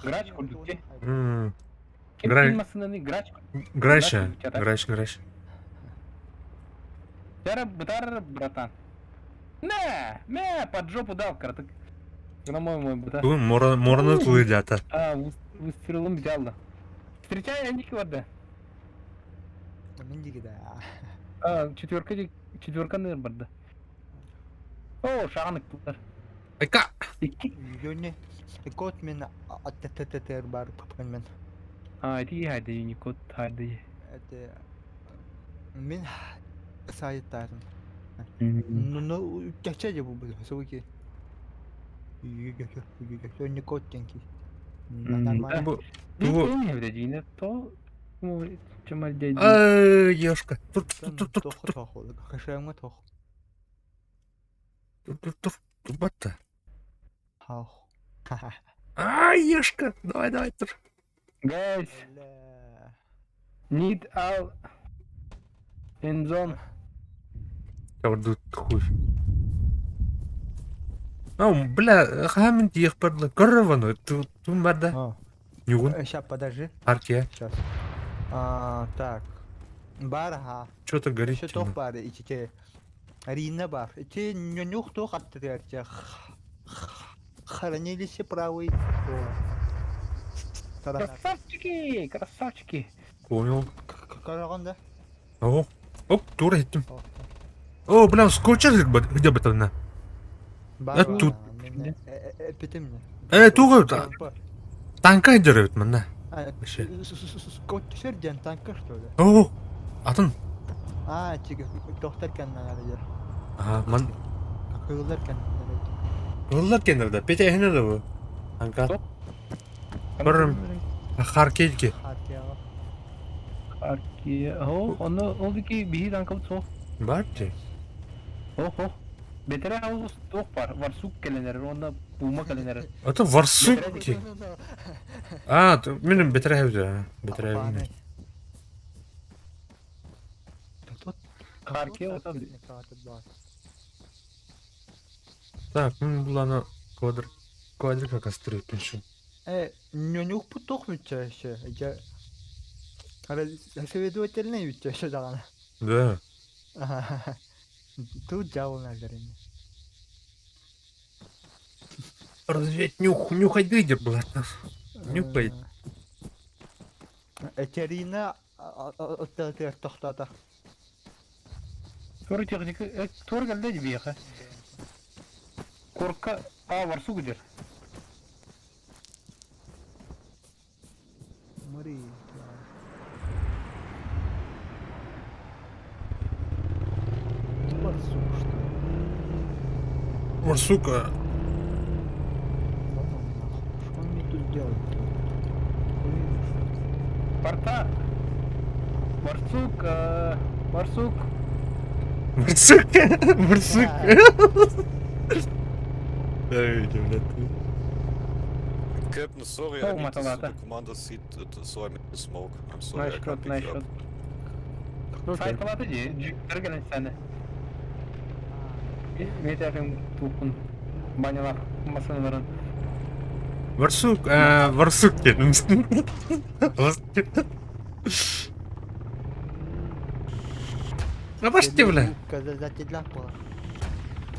S5: Грач курдук, те?
S1: Грач.
S5: Масынаны грач.
S1: Граша, грач, грач.
S5: Яра бутар, братан. На, мя, под жопу дал, краток. Громой мой бутар.
S1: Бүгін мора мораны тулы ата.
S5: А, выстрелом взял да. Встречай, они да.
S7: Мен диги да.
S5: А, четверка, четверка ныр барды. О, шағанық бұлар.
S1: Айка.
S7: Йоне кот мен аттттр бар папан мен.
S5: А, эти хайды, юникод хайды.
S7: Это мен сайттарым. Ну, ну, чача бу бу суки. Йоне кот тенки. Нормально.
S1: Бу
S5: Бу. Не вредина, то чемаль дяди.
S1: Ай, ешка. Тур тур тур тур
S7: Тох тох, хашамга тох.
S1: тур тур тур тур батта.
S7: Хау.
S1: Ай, ешка. Давай, давай, тур.
S5: Guys, need all in zone.
S1: Кабырдыт хуй. А, бля, хаһан тиийиэхпэр дылы көрөр тум бар да. Ньугун.
S7: Сейчас, подожди.
S1: Аркия.
S7: Сейчас. А, так. Бар, ха.
S1: Что-то горит.
S7: Еще тох бар, ичите. Рина бар. Ити нюх тох аттыгар. Хранилище правый.
S5: Красавчики, красавчики.
S1: Понял.
S7: Караган да?
S1: О, оп, тура иттим. О, бля, скотчер где бы там
S7: Бар.
S1: Тут.
S7: Эпитим.
S1: Туга танка деревит манна. Вообще.
S7: Скотчер ден танка что ли?
S1: О, атын.
S7: А, чиги, доктор кеннер.
S1: Ага, ман.
S7: Кыллар кеннер.
S1: Кыллар кеннер да. Петя эхне да бу. Танка. Көрүм. Харкейки.
S5: Харки. О, оны ол дики биһи танкабыт суох.
S1: Бар ти.
S5: Ох, ох. Бетере ол туох бар. Варсук кэлэнэр, онно пума кэлэнэр.
S1: Это варсук ти. А, минем бетере хэвдэ. Бетере хэвдэ.
S5: Харки ол
S1: Так, мин буланы квадр квадрика кастырып пеншу.
S7: Нюх путох мүтчәші. Разведывательный мүтчәші даған.
S1: Да.
S7: Тут дьявол наверное.
S1: Разведь нюх, нюхай дыдер, блядь. Нюхай.
S7: Этерина тоқтата.
S5: Тур техника, тур geldi биэхэ. Корка, а, варсук дер.
S7: Мари. Барсук, что ли?
S1: Барсука.
S7: Что он мне тут делает?
S5: Порта. Барсук, барсук.
S1: Барсук. Барсук. Эй, блядь.
S6: Captain, sorry, I need to see the commander seat, so I'm in the smoke. I'm sorry, I can't pick you up.
S5: Сайкалаты же, жүктер келен сәні. Метерин тупун банялар масыналарын.
S1: Барсук, барсук дедим. Абаште, бля.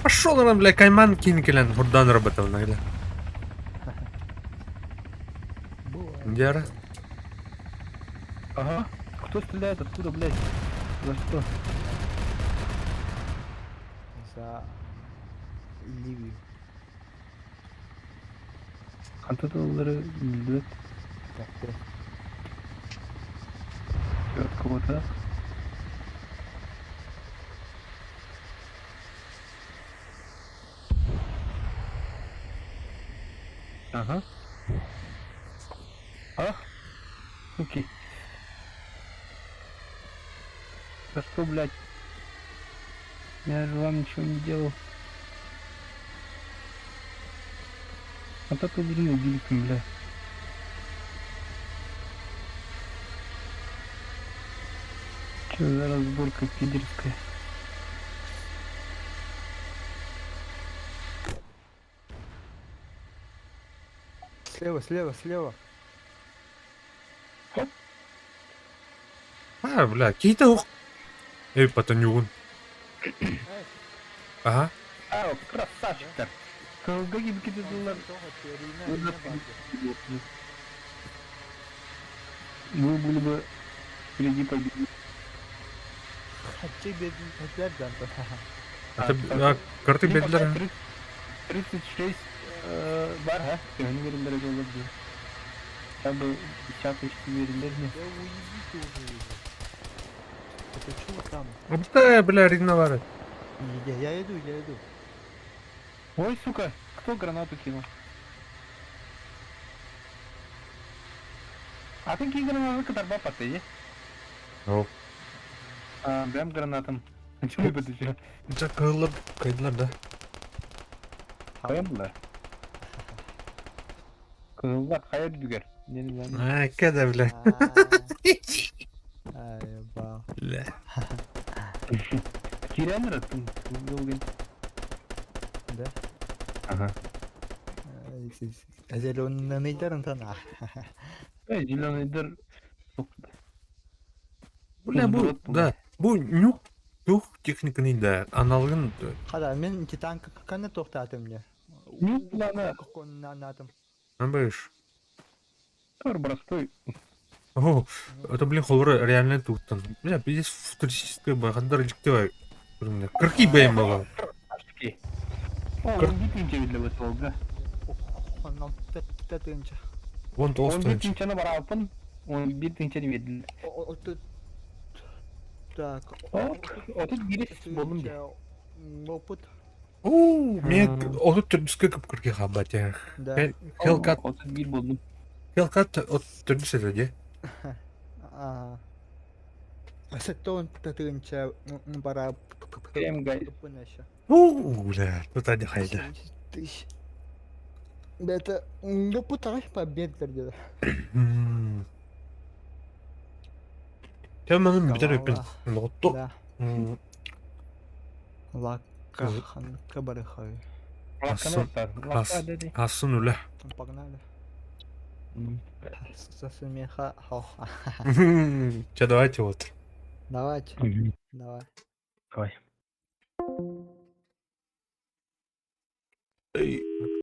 S1: Пошел она, бля, кайман кинкелен, хурдан роботов, бля. Дера.
S5: Ага. Кто стреляет? Откуда, блядь? За что?
S7: За Ливию.
S5: Хантаталары билбет. От кого-то. Ага. Ах, суки. За что, блядь? Я же вам ничего не делал. А так убили, убили, бля. Че за разборка пидорская?
S7: Слева, слева, слева.
S5: Хоп.
S1: А, бля, какие-то ух. Эй, потонюгун. Ага.
S5: А, красавчик-то. Какие бы Вы были бы впереди победы.
S1: А, карты бедлер.
S5: 36 бар, ха? Төһөнү берилер жолдор дии. Хотя бы десятый берилер не.
S7: Да уебите уже его. Это чего там?
S1: Да, бля, ревновали.
S7: Я иду, я иду.
S5: Ой, сука, кто гранату кинул? А ты какие гранаты катарба паты,
S1: О.
S5: А, прям гранатом. А чего вы подожди?
S1: Закрыла, кайдла, да.
S5: Прям да. Кызыллар хайыр дүгер.
S1: А, кеда, бля.
S7: Ай, бал.
S1: Бля.
S5: Кирен раттым. Долгин.
S7: Да?
S5: Ага.
S7: Зеленый тана.
S5: Э, зеленый дыр.
S1: Бля, бу, да. Бу нюк тух техниканы да, аналогын
S7: Хада, мен титан каны тоқтатым не.
S5: Нюк плана.
S7: Натым.
S1: Набаешь.
S5: Тор простой.
S1: О, это, блин, холора реально туттан. Бля, пиздец, футуристическая бахандар жиктевай. Кырки бэйм баба.
S5: О, он битинче видел это, да.
S7: Тынча.
S1: Вон
S5: Он
S1: толстый.
S5: битинчени барапын, он битинчени видел.
S7: Так.
S5: Отут бирис болдум де.
S7: Опыт.
S1: Уу, мен отут түрдүскө көп кырки хабат я.
S7: Да.
S1: Хелкат,
S5: Отут бир болдум.
S1: Хелкат от түрдүс это де.
S7: А. Сеттон тынча бара.
S5: Крем гай.
S1: Уу, бля, тут они хайда.
S7: Тысяч. Да это, ну, пытаюсь побед где-то.
S1: Тем битер өппин. Нотту.
S7: Да. Лака ханка барыхай.
S1: Асын үле.
S7: Погнали. Сосумеха.
S1: Че, давайте вот.
S7: Давайте. Давай.
S5: Давай.
S1: Эй.